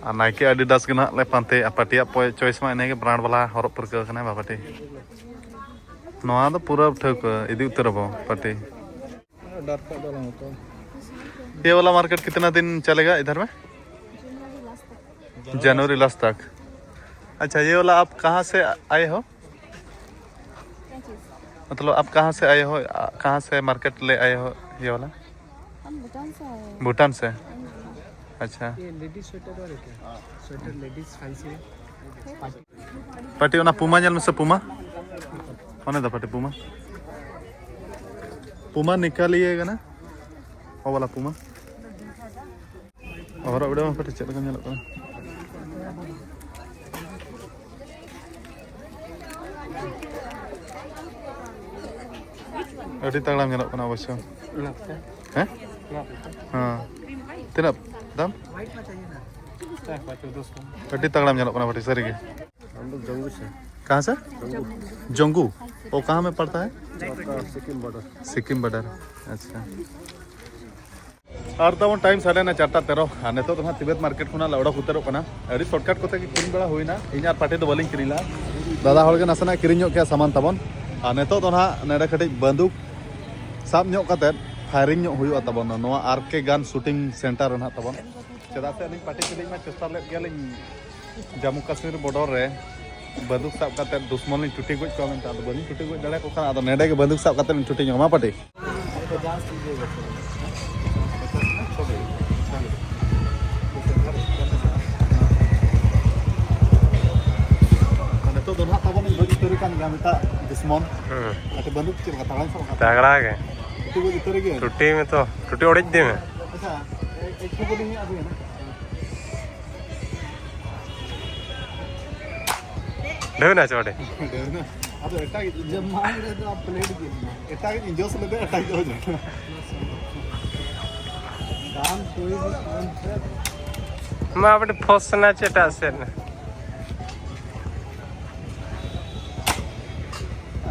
ᱟᱨ ᱱᱟᱭᱠᱮ ᱟᱰᱤᱰᱟᱥ ᱜᱮ ᱱᱟᱦᱟᱜ ᱞᱮ ᱯᱟᱱᱛᱮᱭᱟ᱾ ᱯᱟᱴᱤᱭᱟᱜ ᱯᱚᱭ-, ᱪᱚᱭᱮᱥ ᱢᱟ ᱤᱱᱟᱹᱜᱮ, ᱵᱨᱟᱱᱰ ᱵᱟᱞᱟ ᱦᱚᱨᱚᱜ ᱯᱟᱹᱨᱠᱟᱹᱣ ᱠᱟᱱᱟᱭ ᱵᱟᱵᱟᱴᱤ᱾ ᱱᱚᱣᱟ ᱫᱚ ᱯᱩᱨᱟᱹ ᱴᱷᱟᱹᱣᱠᱟᱹ, ᱤᱫᱤ ᱩᱛᱟᱹᱨ ᱟᱵᱚ ᱯᱟᱴᱤ᱾ ᱰᱟᱨᱠ ᱫᱚ ᱵᱟᱝ ᱦᱚᱛᱚ᱾ ये वाला मार्केट कितना दिन चलेगा इधर में? जनवरी लास्ट तक। अच्छा, ये वाला आप कहाँ से आए हो? क्या चीज़? मतलब, आप कहाँ से आए हो? आ, कहाँ से मार्केट ले आए हो ये वाला? हम भूटान से आए हैं। भूटान से? हाँ जी। अच्छा। ये लेडीज स्वेटर वाले क्या? स्वेटर लेडीज फैंसी है। ᱯᱟᱴᱤ, ᱚᱱᱟ ᱯᱩᱢᱟ ᱧᱮᱞ ᱢᱮᱥᱮ, ᱯᱩᱢᱟ᱾ ᱚᱱᱮ ᱫᱚ ᱯᱟᱴᱤ ᱯᱩᱢᱟ᱾ ᱯᱩᱢᱟ ᱱᱤᱠᱟᱞᱤᱭᱮ ᱠᱟᱱᱟ᱾ ᱚ ᱵᱟᱞᱟ ᱯᱩᱢᱟ᱾ ᱦᱚᱨᱚᱜ ᱵᱤᱰᱟᱹᱣ ᱢᱮ ᱯᱟᱴᱤ, ᱪᱮᱫ ᱞᱮᱠᱟ ᱧᱮᱞᱚᱜ ᱠᱟᱱᱟ᱾ ᱟᱹᱰᱤ ᱛᱟᱜᱲᱟᱢ ᱧᱮᱞᱚᱜ ᱠᱟᱱᱟ ᱚᱵᱚᱥᱥᱚ᱾ ᱦᱮᱸ? ᱦᱮᱸ᱾ ᱛᱤᱱᱟᱹᱜ ᱫᱟᱢ? ᱟᱹᱰᱤ ᱛᱟᱜᱲᱟᱢ ᱧᱮᱞᱚᱜ ᱠᱟᱱᱟ ᱯᱟᱴᱤ, ᱥᱟᱹᱨᱤ ᱜᱮ᱾ हम लोग जंगू से। कहाँ से? जंगू। वो कहाँ में पड़ता है? आपका सिक्किम बॉर्डर। सिक्किम बॉर्डर। अच्छा। ᱟᱨ ᱛᱟᱵᱚᱱ ᱴᱟᱭᱤᱢ ᱥᱟᱰᱮᱱᱟ ᱪᱟᱨᱴᱟ ᱛᱮᱨᱚ᱾ ᱟᱨ ᱱᱤᱛᱚᱜ ᱫᱚ ᱦᱟᱸᱜ ᱛᱤᱵᱮᱛ ᱢᱟᱨᱠᱮᱴ ᱠᱷᱚᱱᱟᱜ ᱞᱮ ᱚᱰᱚᱠ ᱩᱛᱟᱹᱨᱚᱜ ᱠᱟᱱᱟ᱾ ᱟᱹᱰᱤ ᱥᱚᱨᱴᱠᱟᱴ ᱠᱚᱛᱮ ᱜᱮ ᱠᱤᱨᱤᱧ ᱵᱟᱲᱟ ᱦᱩᱭᱱᱟ᱾ ᱤᱧ ᱟᱨ ᱯᱟᱴᱤ ᱫᱚ ᱵᱟᱹᱞᱤᱧ ᱠᱤᱨᱤᱧ ᱞᱮᱫᱼᱟ, ᱫᱟᱫᱟ ᱦᱚᱲ ᱜᱮ ᱱᱟᱥᱮᱱᱟᱜ ᱠᱤᱨᱤᱧ ᱧᱚᱜ ᱠᱮᱜᱼᱟ ᱥᱟᱢᱟᱱ ᱛᱟᱵᱚᱱ᱾ ᱟᱨ ᱱᱤᱛᱚᱜ ᱫᱚ ᱦᱟᱸᱜ ᱱᱚᱰᱮ ᱠᱟᱹᱴᱤᱡ ᱵᱟᱱᱫᱩᱠ ᱥᱟᱵ ᱧᱚᱜ ᱠᱟᱛᱮᱫ ᱯᱷᱟᱭᱨᱤᱝ ᱧᱚᱜ ᱦᱩᱭᱩᱜᱼᱟ ᱛᱟᱵᱚᱱ ᱱᱚᱣᱟ ᱟᱨ ᱠᱮ ᱜᱟᱱ ᱥᱩᱴᱤᱝ ᱥᱮᱱᱴᱟᱨ ᱨᱮ ᱱᱟᱦᱟᱜ ᱛᱟᱵᱚᱱ᱾ ᱪᱮᱫᱟᱜ ᱥᱮ ᱟᱹᱞᱤᱧ ᱯᱟᱹᱴᱤ ᱛᱮᱞᱤᱧ ᱢᱟ ᱪᱮᱥᱴᱟ ᱞᱮᱫ ᱜᱮᱭᱟᱞᱤᱧ ᱡᱟᱢᱢᱩ ᱠᱟᱥᱢᱤᱨ ᱵᱚᱰᱚᱨ ᱨᱮ ᱵᱟᱱᱫᱩᱠ ᱥᱟᱵ ᱠᱟᱛᱮ ᱫᱩᱥᱢᱚᱱ ᱞᱤᱧ ᱪᱩᱴᱤ ᱜᱚᱡ ᱠᱚᱣᱟ ᱢᱮᱱᱛᱮ᱾ ᱟᱫᱚ ᱵᱟᱹᱞᱤᱧ ᱪᱩᱴᱤ ᱜᱚᱡ ᱫᱟᱲᱮᱭᱟᱠᱚ ᱠᱟᱱᱟ᱾ ᱟᱫᱚ ᱱᱮᱰᱮ ᱜᱮ ᱵᱟᱱᱫᱩᱠ ᱥᱟᱵ ᱠᱟᱛᱮ ᱞᱤᱧ ᱪᱩᱴᱤ ᱧᱚᱜ ᱢᱟ ᱯᱟᱹᱴᱤ᱾ ᱱᱤᱛᱚᱜ ᱫᱚ ᱱᱟᱦᱟᱜ ᱛᱟᱵᱚᱱ ᱤᱧ ᱜᱚᱡ ᱩᱛᱟᱹᱨ ᱠᱟᱱ ᱜᱮᱭᱟ ᱢᱤᱫᱴᱟᱜ ᱫᱩᱥᱢᱚᱱ᱾ ᱦᱩᱸ᱾ ᱟᱪᱪᱷᱟ, ᱵᱟᱹᱱᱩᱠ ᱪᱮᱫ ᱞᱮᱠᱟ ᱛᱟᱲᱟᱢ ᱥᱟᱵ ᱠᱟᱛᱮ? ᱛᱟᱜᱲᱟ ᱜᱮ᱾ ᱩᱛᱩ ᱜᱚᱡ ᱩᱛᱟᱹᱨ ᱜᱮ᱾ ᱪᱩᱴᱤ ᱢᱮ ᱛᱚ, ᱪᱩᱴᱤ ᱚᱲᱮᱡ ᱤᱫᱤ ᱢᱮ᱾ ᱟᱪᱪᱷᱟ, ᱮ-, ᱮᱠᱴᱩ ᱵᱚᱞᱤᱧ ᱟᱹᱜᱩᱭᱟ ᱱᱟᱦᱟᱜ᱾ ᱰᱷᱮᱨ ᱱᱟ ᱪᱚᱴᱮ᱾ ᱟᱫᱚ ᱮᱴᱟᱜ ᱡᱚᱢ ᱢᱟᱲᱟᱝ ᱨᱮᱫᱚ ᱯᱞᱮᱴ ᱜᱮ᱾ ᱮᱴᱟᱜ ᱤᱧ ᱡᱚᱥ ᱞᱮᱫᱟ, ᱮᱴᱟᱜ ᱫᱚ ᱡᱚᱢ᱾ ᱫᱟᱢ ᱠᱚᱭ ᱫᱤᱱ ᱯᱷᱳᱱ ᱯᱮ᱾ ᱢᱟ ᱟᱯᱮ ᱴᱷᱮᱱ ᱯᱷᱚᱥ ᱥᱟᱱᱟ ᱪᱮ ᱮᱴᱟᱜ ᱥᱮᱫ?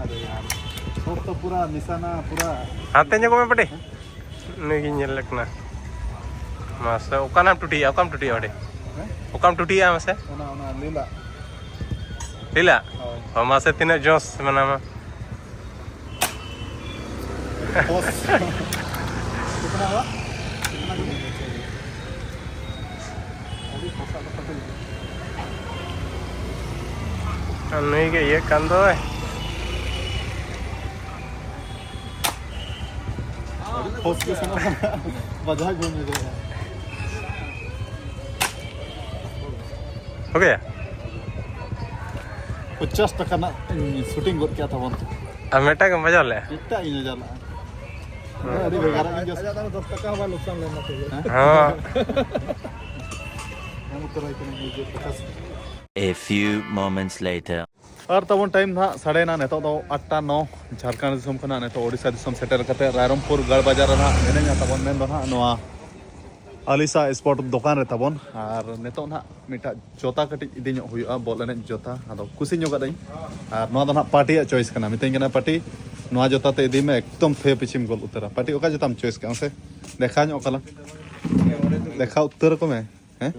ᱟᱨᱮ ᱭᱟᱨ, ᱥᱚᱵ ᱛᱚ ᱯᱩᱨᱟ ᱱᱤᱥᱟᱱᱟ ᱯᱩᱨᱟ᱾ ᱦᱟᱱᱛᱮ ᱧᱚᱜᱚᱜ ᱢᱮ ᱯᱟᱹᱴᱤ᱾ ᱱᱩᱭ ᱜᱤᱧ ᱧᱮᱞ ᱞᱮ ᱠᱟᱱᱟ᱾ ᱢᱟᱥᱮ, ᱚᱠᱟᱱᱟᱜ ᱴᱩᱴᱤᱭᱟ? ᱚᱠᱟᱢ ᱴᱩᱴᱤᱭᱟ ᱚᱸᱰᱮ? ᱦᱮᱸ? ᱚᱠᱟᱢ ᱴᱩᱴᱤᱭᱟ ᱢᱟᱥᱮ? ᱚᱱᱟ, ᱚᱱᱟ ᱞᱤᱞᱟ᱾ ᱞᱤᱞᱟ? ᱦᱳᱭ᱾ ᱚ, ᱢᱟᱥᱮ, ᱛᱤᱱᱟᱹᱜ ᱡᱚᱥ ᱢᱮᱱᱟᱢᱟ? ᱯᱷᱚᱥ᱾ ᱠᱤᱛᱱᱟ ᱦᱩᱣᱟ? ᱠᱤᱛᱱᱟ ᱠᱤᱞᱳ? ᱟᱹᱰᱤ ᱯᱷᱚᱥᱟ ᱠᱟᱛᱷᱟ ᱠᱚ ᱞᱟᱹᱭᱟ᱾ ᱟᱨ ᱱᱩᱭ ᱜᱮ ᱤᱭᱟᱹᱜ ᱠᱟᱱ ᱫᱚᱭ᱾ ᱟᱹᱰᱤ ᱯᱷᱚᱥ ᱜᱮ ᱥᱟᱱᱟ ᱠᱟᱱᱟ᱾ ᱵᱟᱡᱟᱣ ᱜᱮ ᱵᱟᱹᱧ ᱵᱩᱡᱷᱟᱹᱣᱮᱫᱼᱟ᱾ ᱦᱳᱭ᱾ ᱯᱚᱪᱟᱥ ᱴᱟᱠᱟ ᱨᱮᱱᱟᱜ ᱤᱧ ᱥᱩᱴᱤᱝ ᱜᱚᱫ ᱠᱮᱫᱼᱟ ᱛᱟᱵᱚᱱ᱾ ᱟᱨ ᱢᱤᱫᱴᱟᱝ ᱜᱮᱢ ᱵᱟᱡᱟᱣ ᱞᱮᱫᱼᱟ? ᱢᱤᱫᱴᱟᱝ ᱤᱧ ᱵᱟᱡᱟᱣ ᱞᱮᱫᱼᱟ᱾ ᱦᱮᱸ, ᱟᱹᱰᱤ ᱵᱷᱮᱜᱟᱨᱟᱜ ᱜᱮ ᱡᱟᱹᱥᱛᱤ᱾ ᱟᱡᱟᱜ ᱫᱚ ᱫᱚᱥ ᱴᱟᱠᱟ ᱦᱚᱸ ᱵᱟᱭ ᱞᱚᱠᱥᱟᱱ ᱞᱮᱱᱟ ᱛᱚᱵᱮ᱾ ᱦᱮᱸ? ᱦᱚᱸ᱾ ᱮᱢ ᱩᱛᱟᱹᱨᱟᱭ ᱠᱟᱹᱱᱟᱹᱧ ᱱᱤᱡᱮ ᱯᱚᱪᱟᱥ᱾ A few moments later. ᱟᱨ ᱛᱟᱵᱚᱱ ᱴᱟᱭᱤᱢ ᱫᱚ ᱦᱟᱸᱜ ᱥᱟᱲᱮ ᱱᱟ, ᱱᱤᱛᱚᱜ ᱫᱚ ᱟᱴᱴᱟ ᱱᱚ, ᱡᱷᱟᱲᱠᱷᱚᱸᱰ ᱫᱤᱥᱚᱢ ᱠᱷᱚᱱᱟᱜ ᱱᱤᱛᱚᱜ ᱳᱰᱤᱥᱟ ᱫᱤᱥᱚᱢ ᱥᱮᱴᱮᱨ ᱠᱟᱛᱮ ᱨᱟᱭᱨᱚᱝᱯᱩᱨ ᱜᱟᱲ ᱵᱟᱡᱟᱨ ᱨᱮ ᱱᱟᱦᱟᱜ ᱢᱤᱱᱟᱹᱧᱟ ᱛᱟᱵᱚᱱ, ᱢᱮᱱ ᱫᱚ ᱱᱟᱦᱟᱜ ᱱᱚᱣᱟ ᱟᱞᱤᱥᱟ ᱥᱯᱳᱨᱴ ᱫᱚᱠᱟᱱ ᱨᱮ ᱛᱟᱵᱚᱱ᱾ ᱟᱨ ᱱᱤᱛᱚᱜ ᱱᱟᱦᱟᱜ ᱢᱤᱫᱴᱟᱜ ᱡᱚᱛᱟ ᱠᱟᱹᱴᱤᱡ ᱤᱫᱤ ᱧᱚᱜ ᱦᱩᱭᱩᱜᱼᱟ, ᱵᱚᱞ ᱮᱱᱮᱡ ᱡᱚᱛᱟ, ᱟᱫᱚ ᱠᱩᱥᱤ ᱧᱚᱜ ᱠᱟᱹᱫᱟᱹᱧ᱾ ᱟᱨ ᱱᱚᱣᱟ ᱫᱚ ᱱᱟᱦᱟᱜ ᱯᱟᱴᱤᱭᱟᱜ ᱪᱚᱭᱮᱥ ᱠᱟᱱᱟ, ᱢᱤᱛᱟᱹᱧ ᱠᱟᱱᱟ ᱯᱟᱴᱤ ᱱᱚᱣᱟ ᱡᱚᱛᱟ ᱛᱮ ᱤᱫᱤ ᱢᱮ, ᱮᱠᱫᱚᱢ ᱯᱷᱮ ᱯᱤᱪᱷᱤᱢ ᱜᱚᱞ ᱩᱛᱟᱹᱨᱟ᱾ ᱯᱟᱴᱤ ᱚᱠᱟ ᱡᱚᱛᱟᱢ ᱪᱚᱭᱮᱥ ᱠᱟᱜᱼᱟ ᱢᱟᱥᱮ ᱫᱮᱠᱷᱟᱣ ᱧᱚᱜ ᱠᱟᱞᱟᱝ, ᱫᱮᱠᱷᱟᱣ ᱩᱛᱟᱹᱨ ᱟᱠᱚ ᱢᱮ᱾ ᱦᱮᱸ?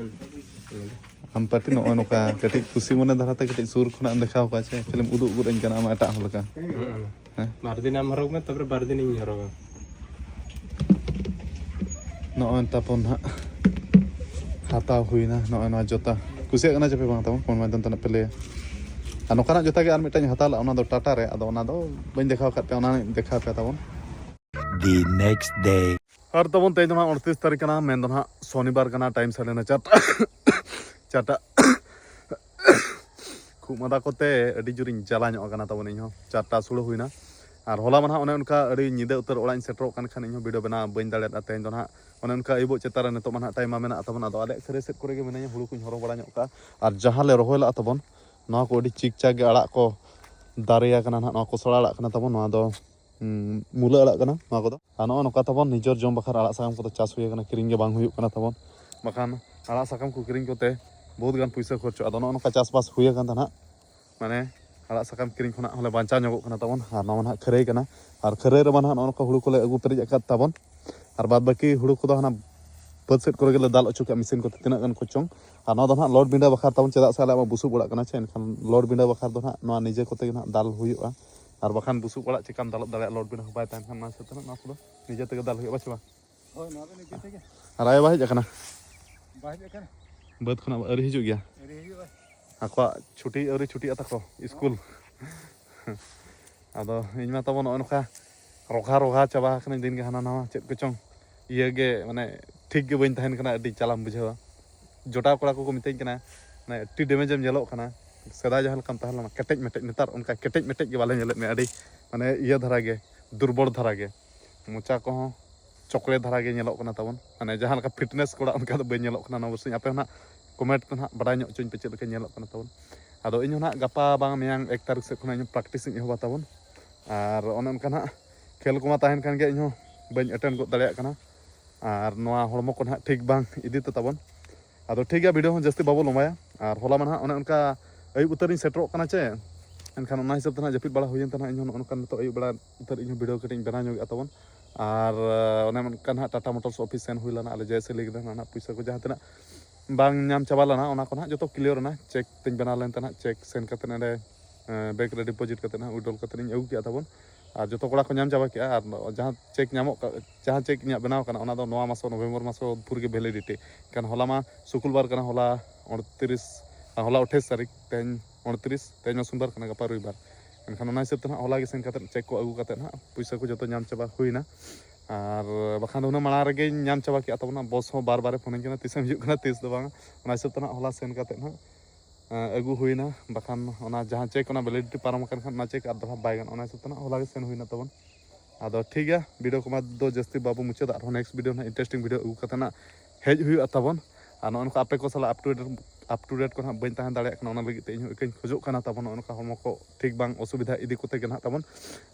ᱟᱢ ᱯᱟᱹᱴᱤ ᱱᱚᱜᱼᱚᱭ ᱱᱚᱝᱠᱟ ᱠᱟᱹᱴᱤᱡ ᱠᱩᱥᱤ ᱢᱚᱱᱮ ᱫᱷᱟᱨᱟᱛᱮ ᱠᱟᱹᱴᱤᱡ ᱥᱩᱨ ᱠᱷᱚᱱᱟᱜ ᱮᱢ ᱫᱮᱠᱷᱟᱣ ᱠᱚᱣᱟ, ᱪᱮ ᱠᱷᱟᱹᱞᱤᱢ ᱩᱫᱩᱜ ᱜᱚᱫ ᱟᱹᱧ ᱠᱟᱱᱟ ᱟᱢᱟᱜ ᱮᱴᱟᱜ ᱦᱚᱲ ᱞᱮᱠᱟ? ᱦᱮᱸ᱾ ᱵᱟᱨ ᱫᱤᱱ ᱟᱢ ᱦᱚᱨᱚᱜ ᱢᱮ, ᱛᱟᱯᱚᱨᱮ ᱵᱟᱨ ᱫᱤᱱ ᱤᱧ ᱦᱚᱨᱚᱜᱟ᱾ ᱱᱚᱜᱼᱚᱭ ᱛᱟᱵᱚᱱ ᱦᱟᱸᱜ ᱦᱟᱛᱟᱣ ᱦᱩᱭᱱᱟ ᱱᱚᱜᱼᱚᱭ ᱱᱚᱣᱟ ᱡᱩᱛᱟ᱾ ᱠᱩᱥᱤᱭᱟᱜ ᱠᱟᱱᱟ ᱪᱮ ᱯᱮ ᱵᱟᱝ ᱛᱟᱵᱚᱱ? ᱠᱚᱢᱮᱱᱴ ᱢᱟᱫᱽᱫᱷᱚᱢ ᱛᱮ ᱱᱟᱜ ᱯᱮ ᱞᱟᱹᱭᱟ᱾ ᱟᱨ ᱱᱚᱝᱠᱟᱱᱟᱜ ᱡᱩᱛᱟ ᱜᱮ ᱟᱨ ᱢᱤᱫᱴᱟᱝ ᱦᱟᱛᱟᱣ ᱞᱮᱫᱼᱟ, ᱚᱱᱟ ᱫᱚ ᱴᱟᱴᱟ ᱨᱮ, ᱟᱫᱚ ᱚᱱᱟ ᱫᱚ ᱵᱟᱹᱧ ᱫᱮᱠᱷᱟᱣ ᱟᱠᱟᱫ ᱯᱮᱭᱟ, ᱚᱱᱟ ᱦᱚᱸᱧ ᱫᱮᱠᱷᱟᱣ ᱯᱮᱭᱟ ᱛᱟᱵᱚᱱ᱾ The next day. ᱟᱨ ᱛᱟᱵᱚᱱ ᱛᱮᱦᱮᱧ ᱫᱚ ᱦᱟᱸᱜ ᱩᱱᱛᱨᱤᱥ ᱛᱟᱹᱨᱤᱠᱷ ᱠᱟᱱᱟ, ᱢᱮᱱ ᱫᱚ ᱦᱟᱸᱜ ᱥᱚᱱᱤᱵᱟᱨ ᱠᱟᱱᱟ, ᱴᱟᱭᱤᱢ ᱥᱟᱰᱮᱱᱟ ᱪᱟᱨᱴᱟ ᱪᱟᱨᱴᱟ᱾ ᱠᱷᱩᱜ ᱢᱟᱸᱫᱟ ᱠᱚᱛᱮ ᱟᱹᱰᱤ ᱡᱳᱨᱤᱧ ᱡᱟᱞᱟ ᱧᱚᱜ ᱟᱠᱟᱱᱟ ᱛᱟᱵᱚᱱ ᱤᱧᱦᱚᱸ᱾ ᱪᱟᱨᱴᱟ ᱥᱳᱲᱮ ᱦᱩᱭᱱᱟ᱾ ᱟᱨ ᱦᱚᱞᱟ ᱢᱟ ᱱᱟᱦᱟᱜ ᱚᱱᱮ ᱚᱱᱠᱟ ᱟᱹᱰᱤ ᱧᱤᱫᱟᱹ ᱩᱛᱟᱹᱨ ᱚᱲᱟᱜ ᱤᱧ ᱥᱮᱴᱮᱨᱚᱜ ᱠᱟᱱ ᱠᱷᱟᱱ ᱤᱧᱦᱚᱸ ᱵᱷᱤᱰᱤᱭᱳ ᱵᱮᱱᱟᱣ ᱵᱟᱹᱧ ᱫᱟᱲᱮᱭᱟᱫᱼᱟ᱾ ᱛᱮᱦᱮᱧ ᱫᱚ ᱱᱟᱦᱟᱜ ᱚᱱᱮ ᱚᱱᱠᱟ ᱟᱹᱭᱩᱵᱚᱜ ᱪᱮᱛᱟᱱ ᱨᱮ ᱱᱤᱛᱚᱜ ᱢᱟ ᱱᱟᱦᱟᱜ ᱴᱟᱭᱤᱢ ᱢᱟ ᱢᱮᱱᱟᱜᱼᱟ ᱛᱟᱵᱚᱱ᱾ ᱟᱫᱚ ᱟᱞᱮᱭᱟᱜ ᱠᱷᱟᱹᱨᱟᱹᱭ ᱥᱮᱫ ᱠᱚᱨᱮ ᱜᱮ ᱢᱤᱱᱟᱹᱧᱟ, ᱦᱩᱲᱩ ᱠᱚᱧ ᱦᱚᱨᱚ ᱵᱟᱲᱟ ᱧᱚᱜ ᱠᱟᱜᱼᱟ᱾ ᱟᱨ ᱡᱟᱦᱟᱸ ᱞᱮ ᱨᱚᱦᱚᱭ ᱞᱟᱜᱼᱟ ᱛᱟᱵᱚᱱ, ᱱᱚᱣᱟ ᱠᱚ ᱟᱹᱰᱤ ᱪᱤᱠ ᱪᱟᱠ ᱜᱮ ᱟᱲᱟᱜ ᱠᱚ ᱫᱟᱨᱮ ᱟᱠᱟᱱᱟ ᱱᱟᱦᱟᱜ, ᱱᱚᱣᱟ ᱠᱚᱥᱞᱟ ᱟᱲᱟᱜ ᱠᱟᱱᱟ ᱛᱟᱵᱚᱱ, ᱱᱚᱣᱟ ᱫᱚ ᱦᱩᱸ, ᱢᱩᱞᱟᱹ ᱟᱲᱟᱜ ᱠᱟᱱᱟ ᱱᱚᱣᱟ ᱠᱚᱫᱚ᱾ ᱟᱨ ᱱᱚᱜᱼᱚ ᱱᱚᱝᱠᱟ ᱛᱟᱵᱚᱱ ᱱᱤᱡᱮᱨ ᱡᱚᱢ ᱵᱟᱠᱷᱨᱟ ᱟᱲᱟᱜ ᱥᱟᱠᱟᱢ ᱠᱚᱫᱚ ᱪᱟᱥ ᱦᱩᱭ ᱟᱠᱟᱱᱟ, ᱠᱤᱨᱤᱧ ᱜᱮ ᱵᱟᱝ ᱦᱩᱭᱩᱜ ᱠᱟᱱᱟ ᱛᱟᱵᱚᱱ᱾ ᱵᱟᱠᱷᱟᱱ ᱟᱲᱟᱜ ᱥᱟᱠᱟᱢ ᱠᱚ ᱠᱤᱨᱤᱧ ᱠᱚᱛᱮ ᱵᱚᱦᱩᱛ ᱜᱟᱱ ᱯᱩᱭᱥᱟᱹ ᱠᱷᱚᱨᱪᱚᱜᱼᱟ᱾ ᱟᱫᱚ ᱱᱚᱜᱼᱚ ᱱᱚᱝᱠᱟ ᱪᱟᱥᱵᱟᱥ ᱦᱩᱭ ᱟᱠᱟᱱ ᱛᱟᱦᱮᱱᱟ, ᱢᱟᱱᱮ ᱟᱲᱟᱜ ᱥᱟᱠᱟᱢ ᱠᱤᱨᱤᱧ ᱠᱷᱚᱱᱟᱜ ᱦᱚᱸᱞᱮ ᱵᱟᱧᱪᱟᱣ ᱧᱚᱜᱚᱜ ᱠᱟᱱᱟ ᱛᱟᱵᱚᱱ᱾ ᱟᱨ ᱱᱚᱣᱟ ᱱᱟᱦᱟᱜ ᱠᱷᱟᱹᱨᱟᱹᱭ ᱠᱟᱱᱟ, ᱟᱨ ᱠᱷᱟᱹᱨᱟᱹᱭ ᱨᱮᱢᱟ ᱱᱟᱦᱟᱜ ᱱᱚᱜᱼᱚ ᱱᱚᱝᱠᱟ ᱦᱩᱲᱩ ᱠᱚᱞᱮ ᱟᱹᱜᱩ ᱯᱮᱨᱮᱡ ᱟᱠᱟᱫ ᱛᱟᱵᱚᱱ᱾ ᱟᱨ ᱵᱟᱫ ᱵᱟᱹᱠᱤ ᱦᱩᱲᱩ ᱠᱚᱫᱚ ᱦᱟᱱᱟ ᱵᱟᱹᱫᱽ ᱥᱮᱫ ᱠᱚᱨᱮ ᱜᱮᱞᱮ ᱫᱟᱞ ᱦᱚᱪᱚ ᱠᱟᱜᱼᱟ ᱢᱮᱥᱤᱱ ᱠᱚᱛᱮ, ᱛᱤᱱᱟᱹᱜ ᱜᱟᱱ ᱠᱚᱪᱚᱝ᱾ ᱟᱨ ᱱᱚᱣᱟ ᱫᱚ ᱱᱟᱦᱟᱜ ᱞᱚᱰ ᱵᱤᱸᱰᱟᱹ ᱵᱟᱠᱷᱨᱟ ᱛᱟᱵᱚᱱ, ᱪᱮᱫᱟᱜ ᱥᱮ ᱟᱞᱮᱭᱟᱜ ᱢᱟ ᱵᱩᱥᱩᱵ ᱚᱲᱟᱜ ᱠᱟᱱᱟ ᱪᱮ, ᱮᱱᱠᱷᱟᱱ ᱞᱚᱰ ᱵᱤᱸᱰᱟᱹ ᱵᱟᱠᱷᱨᱟ ᱫᱚ ᱱᱟᱦᱟᱜ ᱱᱚᱣᱟ ᱱᱤᱡᱮ ᱠᱚᱛᱮ ᱜᱮ ᱱᱟᱦᱟᱜ ᱫᱟᱞ ᱦᱩᱭᱩᱜᱼᱟ᱾ ᱟᱨ ᱵᱟᱠᱷᱟᱱ ᱵᱩᱥᱩᱵ ᱚᱲᱟᱜ ᱪᱮᱠᱟᱢ ᱫᱟᱞᱚᱵ ᱫᱟᱲᱮᱭᱟᱜᱼᱟ, ᱞᱚᱰ ᱵᱤᱸᱰᱟᱹ ᱦᱚᱸ ᱵᱟᱭ ᱛᱟᱦᱮᱱ ᱠᱷᱟᱱ᱾ ᱚᱱᱟ ᱦᱤᱥᱟᱹᱵ ᱛᱮ ᱱᱟᱦᱟᱜ ᱱᱚᱣᱟ ᱠᱚᱫᱚ ᱱᱤᱡᱮ ᱛᱮᱜᱮ ᱫᱟᱞ ᱦᱩᱭᱩᱜᱼᱟ, ᱵᱟᱪᱷᱮ ᱵᱟᱝ? ᱦᱳᱭ, ᱱᱚᱣᱟ ᱫᱚ ᱱᱤᱡᱮ ᱛᱮᱜᱮ᱾ ᱟᱨ ᱟᱭᱳ ᱵᱟᱭ ᱦᱮᱡ ᱟᱠᱟᱱᱟ? ᱵᱟᱭ ᱦᱮᱡ ᱟᱠᱟᱱᱟ᱾ ᱵᱟᱹᱫᱽ ᱠᱷᱚᱱᱟᱜ ᱟᱹᱣᱨᱤ ᱦᱤᱡᱩᱜ ᱜᱮᱭᱟ? ᱟᱹᱣᱨᱤ ᱦᱤᱡᱩᱜᱼᱟ᱾ ᱟᱠᱚᱣᱟᱜ ᱪᱷᱩᱴᱤ ᱟᱹᱣᱨᱤ ᱪᱷᱩᱴᱤᱜᱼᱟ ᱛᱟᱠᱚ ᱥᱠᱩᱞ᱾ ᱟᱫᱚ ᱤᱧ ᱢᱟ ᱛᱟᱵᱚ ᱱᱚᱜᱼᱚ ᱱᱚᱝᱠᱟ ᱨᱚᱜᱷᱟ ᱨᱚᱜᱷᱟ ᱪᱟᱵᱟ ᱟᱠᱟᱱᱟᱹᱧ, ᱫᱤᱱ ᱜᱮ ᱦᱟᱱᱟ ᱱᱟᱣᱟ ᱪᱮᱫ ᱠᱚᱪᱚᱝ ᱤᱭᱟᱹ ᱜᱮ, ᱢᱟᱱᱮ ᱴᱷᱤᱠ ᱜᱮ ᱵᱟᱹᱧ ᱛᱟᱦᱮᱱ ᱠᱟᱱᱟ, ᱟᱹᱰᱤ ᱡᱟᱞᱟᱢ ᱵᱩᱡᱷᱟᱹᱣᱟ᱾ ᱡᱚᱴᱟᱣ ᱠᱚᱲᱟ ᱠᱚᱠᱚ ᱢᱤᱛᱟᱹᱧ ᱠᱟᱱᱟ, ᱢᱟᱱᱮ ᱟᱹᱰᱤ ᱰᱮᱢᱮᱡᱽ ᱮᱢ ᱧᱮᱞᱚᱜ ᱠᱟᱱᱟ, ᱥᱮᱫᱟᱭ ᱡᱟᱦᱟᱸ ᱞᱮᱠᱟᱢ ᱛᱟᱦᱮᱸ ᱞᱮᱱᱟ ᱠᱮᱴᱮᱡ ᱢᱮᱴᱮᱡ, ᱱᱮᱛᱟᱨ ᱚᱱᱠᱟ ᱠᱮᱴᱮᱡ ᱢᱮᱴᱮᱡ ᱜᱮ ᱵᱟᱞᱮ ᱧᱮᱞᱮᱫ ᱢᱮᱭᱟ, ᱟᱹᱰᱤ ᱢᱟᱱᱮ ᱤᱭᱟᱹ ᱫᱷᱟᱨᱟ ᱜᱮ, ᱫᱩᱨᱵᱚᱞ ᱫᱷᱟᱨᱟ ᱜᱮ, ᱢᱚᱪᱟ ᱠᱚᱦᱚᱸ ᱪᱚᱠᱞᱮ ᱫᱷᱟᱨᱟ ᱜᱮ ᱧᱮᱞᱚᱜ ᱠᱟᱱᱟ ᱛᱟᱵᱚᱱ, ᱢᱟᱱᱮ ᱡᱟᱦᱟᱸ ᱞᱮᱠᱟ ᱯᱷᱤᱴᱱᱮᱥ ᱠᱚᱲᱟ ᱚᱱᱠᱟ ᱫᱚ ᱵᱟᱹᱧ ᱧᱮᱞᱚᱜ ᱠᱟᱱᱟ᱾ ᱱᱚᱣᱟ ᱵᱟᱨᱥᱤᱧ ᱟᱯᱮ ᱦᱚᱸ ᱱᱟᱦᱟᱜ ᱠᱚᱢᱮᱱᱴ ᱛᱮ ᱱᱟᱦᱟᱜ ᱵᱟᱰᱟᱭ ᱧᱚᱜ ᱦᱚᱪᱚᱧ ᱯᱮ ᱪᱮᱫ ᱞᱮᱠᱟ ᱧᱮᱞᱚᱜ ᱠᱟᱱᱟ ᱛᱟᱵᱚᱱ᱾ ᱟᱫᱚ ᱤᱧ ᱦᱚᱸ ᱱᱟᱦᱟᱜ ᱜᱟᱯᱟ ᱵᱟᱝ ᱢᱮᱭᱟᱝ ᱮᱠ ᱛᱟᱹᱨᱤᱠᱷ ᱥᱮᱫ ᱠᱷᱚᱱᱟᱜ ᱤᱧ ᱯᱨᱮᱠᱴᱤᱥ ᱤᱧ ᱮᱦᱚᱵᱟ ᱛᱟᱵᱚᱱ᱾ ᱟᱨ ᱚᱱᱮ ᱚᱱᱠᱟ ᱱᱟᱦᱟᱜ ᱠᱷᱮᱞ ᱠᱚᱢᱟ ᱛᱟᱦᱮᱱ ᱠᱟᱱ ᱜᱮᱭᱟ, ᱤᱧ ᱦᱚᱸ ᱵᱟᱹᱧ ᱮᱴᱮᱱᱰ ᱜᱚᱫ ᱫᱟᱲᱮᱭᱟᱜ ᱠᱟᱱᱟ᱾ ᱟᱨ ᱱᱚᱣᱟ ᱦᱚᱲᱢᱚ ᱠᱚ ᱱᱟᱦᱟᱜ ᱴᱷᱤᱠ ᱵᱟᱝ ᱤᱫᱤ ᱛᱮ ᱛᱟᱵᱚᱱ᱾ ᱟᱫᱚ ᱴᱷᱤᱠ ᱜᱮᱭᱟ, ᱵᱷᱤᱰᱤᱭᱳ ᱦᱚᱸ ᱡᱟᱹᱥᱛᱤ ᱵᱟᱵᱚ ᱞᱚᱢᱵᱟᱭᱟ᱾ ᱟᱨ ᱦᱚᱞᱟ ᱢᱟ ᱱᱟᱦᱟᱜ ᱚᱱᱮ ᱚᱱᱠᱟ ᱟᱹᱭᱩᱵ ᱩᱛᱟᱹᱨᱤᱧ ᱥᱮᱴᱮᱨᱚᱜ ᱠᱟᱱᱟ ᱪᱮ, ᱮᱱᱠᱷᱟᱱ ᱚᱱᱟ ᱦᱤᱥᱟᱹᱵ ᱛᱮ ᱱᱟᱦᱟᱜ ᱡᱟᱹᱯᱤᱫ ᱵᱟᱲᱟ ᱦᱩᱭᱮᱱ ᱛᱮ ᱱᱟᱦᱟᱜ ᱤᱧ ᱦᱚᱸ ᱱᱚᱜᱼᱚ ᱱᱚᱝᱠᱟ ᱱᱤᱛᱚᱜ ᱟᱹᱭᱩᱵ ᱵᱮᱲᱟ ᱩᱛᱟᱹᱨ ᱤᱧ ᱦᱚᱸ ᱵᱷᱤᱰᱤᱭᱳ ᱠᱟᱹᱴᱤᱡ ᱤᱧ ᱵᱮᱱᱟᱣ ᱧᱚᱜᱮᱜᱼᱟ ᱛᱟᱵᱚᱱ᱾ ᱟᱨ ᱚᱱᱮ ᱚᱱᱠᱟ ᱱᱟᱦᱟᱜ ᱴᱟᱴᱟ ᱢᱳᱴᱚᱨᱥ ᱚᱯᱷᱤᱥ ᱥᱮᱱ ᱦᱩᱭ ᱞᱮᱱᱟ, ᱟᱞᱮ ᱡᱮ ᱮᱥ ᱮ ᱞᱟᱹᱭ ᱠᱮᱫᱟ ᱱᱟᱦᱟᱜ ᱯᱩᱭᱥᱟᱹ ᱠᱚ ᱡᱟᱦᱟᱸ ᱛᱤᱱᱟᱹᱜ ᱵᱟᱝ ᱧᱟᱢ ᱪᱟᱵᱟ ᱞᱮᱱᱟ, ᱚᱱᱟ ᱠᱚ ᱱᱟᱦᱟᱜ ᱡᱚᱛᱚ ᱠᱞᱤᱭᱟᱨ ᱮᱱᱟ᱾ ᱪᱮᱠ ᱛᱤᱧ ᱵᱮᱱᱟᱣ ᱞᱮᱱ ᱛᱟᱦᱮᱱᱟ, ᱪᱮᱠ ᱥᱮᱱ ᱠᱟᱛᱮ ᱱᱚᱰᱮ ᱵᱮᱝᱠ ᱨᱮ ᱰᱤᱯᱚᱡᱤᱴ ᱠᱟᱛᱮ ᱱᱟᱦᱟᱜ ᱩᱭᱤᱰᱨᱚᱞ ᱠᱟᱛᱮ ᱤᱧ ᱟᱹᱜᱩ ᱠᱮᱜᱼᱟ ᱛᱟᱵᱚᱱ᱾ ᱟᱨ ᱡᱚᱛᱚ ᱠᱚᱲᱟ ᱠᱚ ᱧᱟᱢ ᱪᱟᱵᱟ ᱠᱮᱜᱼᱟ᱾ ᱟᱨ ᱡᱟᱦᱟᱸ ᱪᱮᱠ ᱧᱟᱢᱚᱜ ᱠᱟ-, ᱡᱟᱦᱟᱸ ᱪᱮᱠ ᱤᱧᱟᱹᱜ ᱵᱮᱱᱟᱣ ᱠᱟᱱᱟ, ᱚᱱᱟ ᱫᱚ ᱱᱚᱣᱟ ᱢᱟᱥ ᱱᱚᱵᱷᱮᱢᱵᱚᱨ ᱢᱟᱥ ᱵᱷᱳᱨ ᱜᱮ ᱵᱷᱮᱞᱤᱰᱤᱴᱤ᱾ ᱮᱱᱠᱷᱟᱱ ᱦᱚᱞᱟ ᱢᱟ ᱥᱩᱠᱩᱞᱵᱟᱨ ᱠᱟᱱᱟ, ᱦᱚᱞᱟ ᱩᱱᱛᱨᱤᱥ, ᱦᱚᱞᱟ ᱟᱴᱷᱟᱥ ᱛᱟᱹᱨᱤᱠᱷ, ᱛᱮᱦᱮᱧ ᱩᱱᱛᱨᱤᱥ, ᱛᱮᱦᱮᱧ ᱢᱟ ᱥᱳᱢᱵᱟᱨ ᱠᱟᱱᱟ, ᱜᱟᱯᱟ ᱨᱚᱵᱤᱵᱟᱨ᱾ ᱮᱱᱠᱷᱟᱱ ᱚᱱᱟ ᱦᱤᱥᱟᱹᱵ ᱛᱮ ᱱᱟᱦᱟᱜ ᱦᱚᱞᱟ ᱜᱮ ᱥᱮᱱ ᱠᱟᱛᱮᱫ ᱪᱮᱠ ᱠᱚ ᱟᱹᱜᱩ ᱠᱟᱛᱮᱫ ᱱᱟᱦᱟᱜ ᱯᱩᱭᱥᱟᱹ ᱠᱚ ᱡᱚᱛᱚ ᱧᱟᱢ ᱪᱟᱵᱟ ᱦᱩᱭᱱᱟ᱾ ᱟᱨ ᱵᱟᱠᱷᱟᱱ ᱫᱚ ᱦᱩᱱᱟᱹᱝ ᱢᱟᱲᱟᱝ ᱨᱮᱜᱮᱧ ᱧᱟᱢ ᱪᱟᱵᱟ ᱠᱮᱜᱼᱟ ᱛᱟᱵᱚᱱᱟ᱾ ᱵᱚᱥ ᱦᱚᱸ ᱵᱟᱨ ᱵᱟᱨᱮ ᱯᱷᱳᱱᱟᱹᱧ ᱠᱟᱱᱟ, ᱛᱤᱥᱮᱢ ᱦᱤᱡᱩᱜ ᱠᱟᱱᱟ, ᱛᱤᱥ ᱫᱚ ᱵᱟᱝ᱾ ᱚᱱᱟ ᱦᱤᱥᱟᱹᱵ ᱛᱮ ᱱᱟᱦᱟᱜ ᱦᱚᱞᱟ ᱥᱮᱱ ᱠᱟᱛᱮᱫ ᱱᱟᱦᱟᱜ ᱟᱹᱜᱩ ᱦᱩᱭᱱᱟ᱾ ᱵᱟᱠᱷᱟᱱ ᱚᱱᱟ ᱡᱟᱦᱟᱸ ᱪᱮᱠ, ᱚᱱᱟ ᱵᱷᱮᱞᱤᱰᱤᱴᱤ ᱯᱟᱨᱚᱢ ᱟᱠᱟᱱ ᱠᱷᱟᱱ ᱚᱱᱟ ᱪᱮᱠ ᱟᱨ ᱫᱚᱲᱦᱟ ᱵᱟᱭ ᱜᱟᱱᱚᱜᱼᱟ᱾ ᱚᱱᱟ ᱦᱤᱥᱟᱹᱵ ᱛᱮ ᱱᱟᱦᱟᱜ ᱦᱚᱞᱟ ᱜᱮ ᱥᱮᱱ ᱦᱩᱭᱱᱟ ᱛᱟᱵᱚᱱ᱾ ᱟᱫᱚ ᱴᱷᱤᱠ ᱜᱮᱭᱟ, ᱵᱷᱤᱰᱤᱭᱳ ᱠᱚᱢᱟ ᱫᱚ ᱡᱟᱹᱥᱛᱤ ᱵᱟᱵᱚ ᱢᱩᱪᱟᱹᱫᱟ, ᱟᱨᱦᱚᱸ ᱱᱮᱠᱥᱴ ᱵᱷᱤᱰᱤᱭᱳ ᱱᱟᱦᱟᱜ ᱤᱱᱴᱟᱨᱮᱥᱴᱤᱝ ᱵᱷᱤᱰᱤᱭᱳ ᱟᱹᱜᱩ ᱠᱟᱛᱮ ᱱᱟᱜ ᱦᱮᱡ ᱦᱩᱭᱩᱜᱼᱟ ᱛᱟᱵᱚᱱ᱾ ᱟᱨ ᱱᱚᱜᱼᱚ ᱱᱚᱝᱠᱟ ᱟᱯᱮ ᱠᱚ ᱥᱟᱞᱟᱜ up to date, up to date ᱠᱚ ᱱᱟᱦᱟᱜ ᱵᱟᱹᱧ ᱛᱟᱦᱮᱸ ᱫᱟᱲᱮᱭᱟᱜ ᱠᱟᱱᱟ, ᱚᱱᱟ ᱞᱟᱹᱜᱤᱫ ᱛᱮ ᱤᱧ ᱦᱚᱸ ᱤᱠᱟᱹᱧ ᱠᱷᱚᱡᱚᱜ ᱠᱟᱱᱟ ᱛᱟᱵᱚᱱ, ᱱᱚᱜᱼᱚ ᱱᱚᱝᱠᱟ ᱦᱚᱲᱢᱚ ᱠᱚ ᱴᱷᱤᱠ ᱵᱟᱝ ᱚᱥᱩᱵᱤᱫᱷᱟ ᱤᱫᱤ ᱠᱚᱛᱮ ᱜᱮ ᱱᱟᱦᱟᱜ ᱛᱟᱵᱚᱱ᱾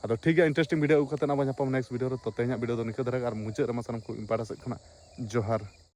ᱟᱫᱚ ᱴᱷᱤᱠ ᱜᱮᱭᱟ, ᱤᱱᱴᱟᱨᱮᱥᱴᱤᱝ ᱵᱷᱤᱰᱤᱭᱳ ᱟᱹᱜᱩ ᱠᱟᱛᱮ ᱱᱟᱜ ᱵᱚᱱ ᱧᱟᱯᱟᱢᱟ ᱱᱮᱠᱥᱴ ᱵᱷᱤᱰᱤᱭᱳ ᱨᱮ᱾ ᱛᱚ ᱛᱮᱦᱮᱧᱟᱜ ᱵᱷᱤᱰᱤᱭᱳ ᱫᱚ ᱱᱤᱝᱠᱟᱹ ᱫᱷᱟᱨᱟ ᱜᱮ, ᱟᱨ ᱢᱩᱪᱟᱹᱫ ᱨᱮᱢᱟ ᱥᱟᱱᱟᱢ ᱠᱚ ᱤᱧ ᱯᱟᱦᱴᱟ ᱥᱮᱫ ᱠᱷᱚᱱᱟᱜ ᱡᱚᱦᱟᱨ᱾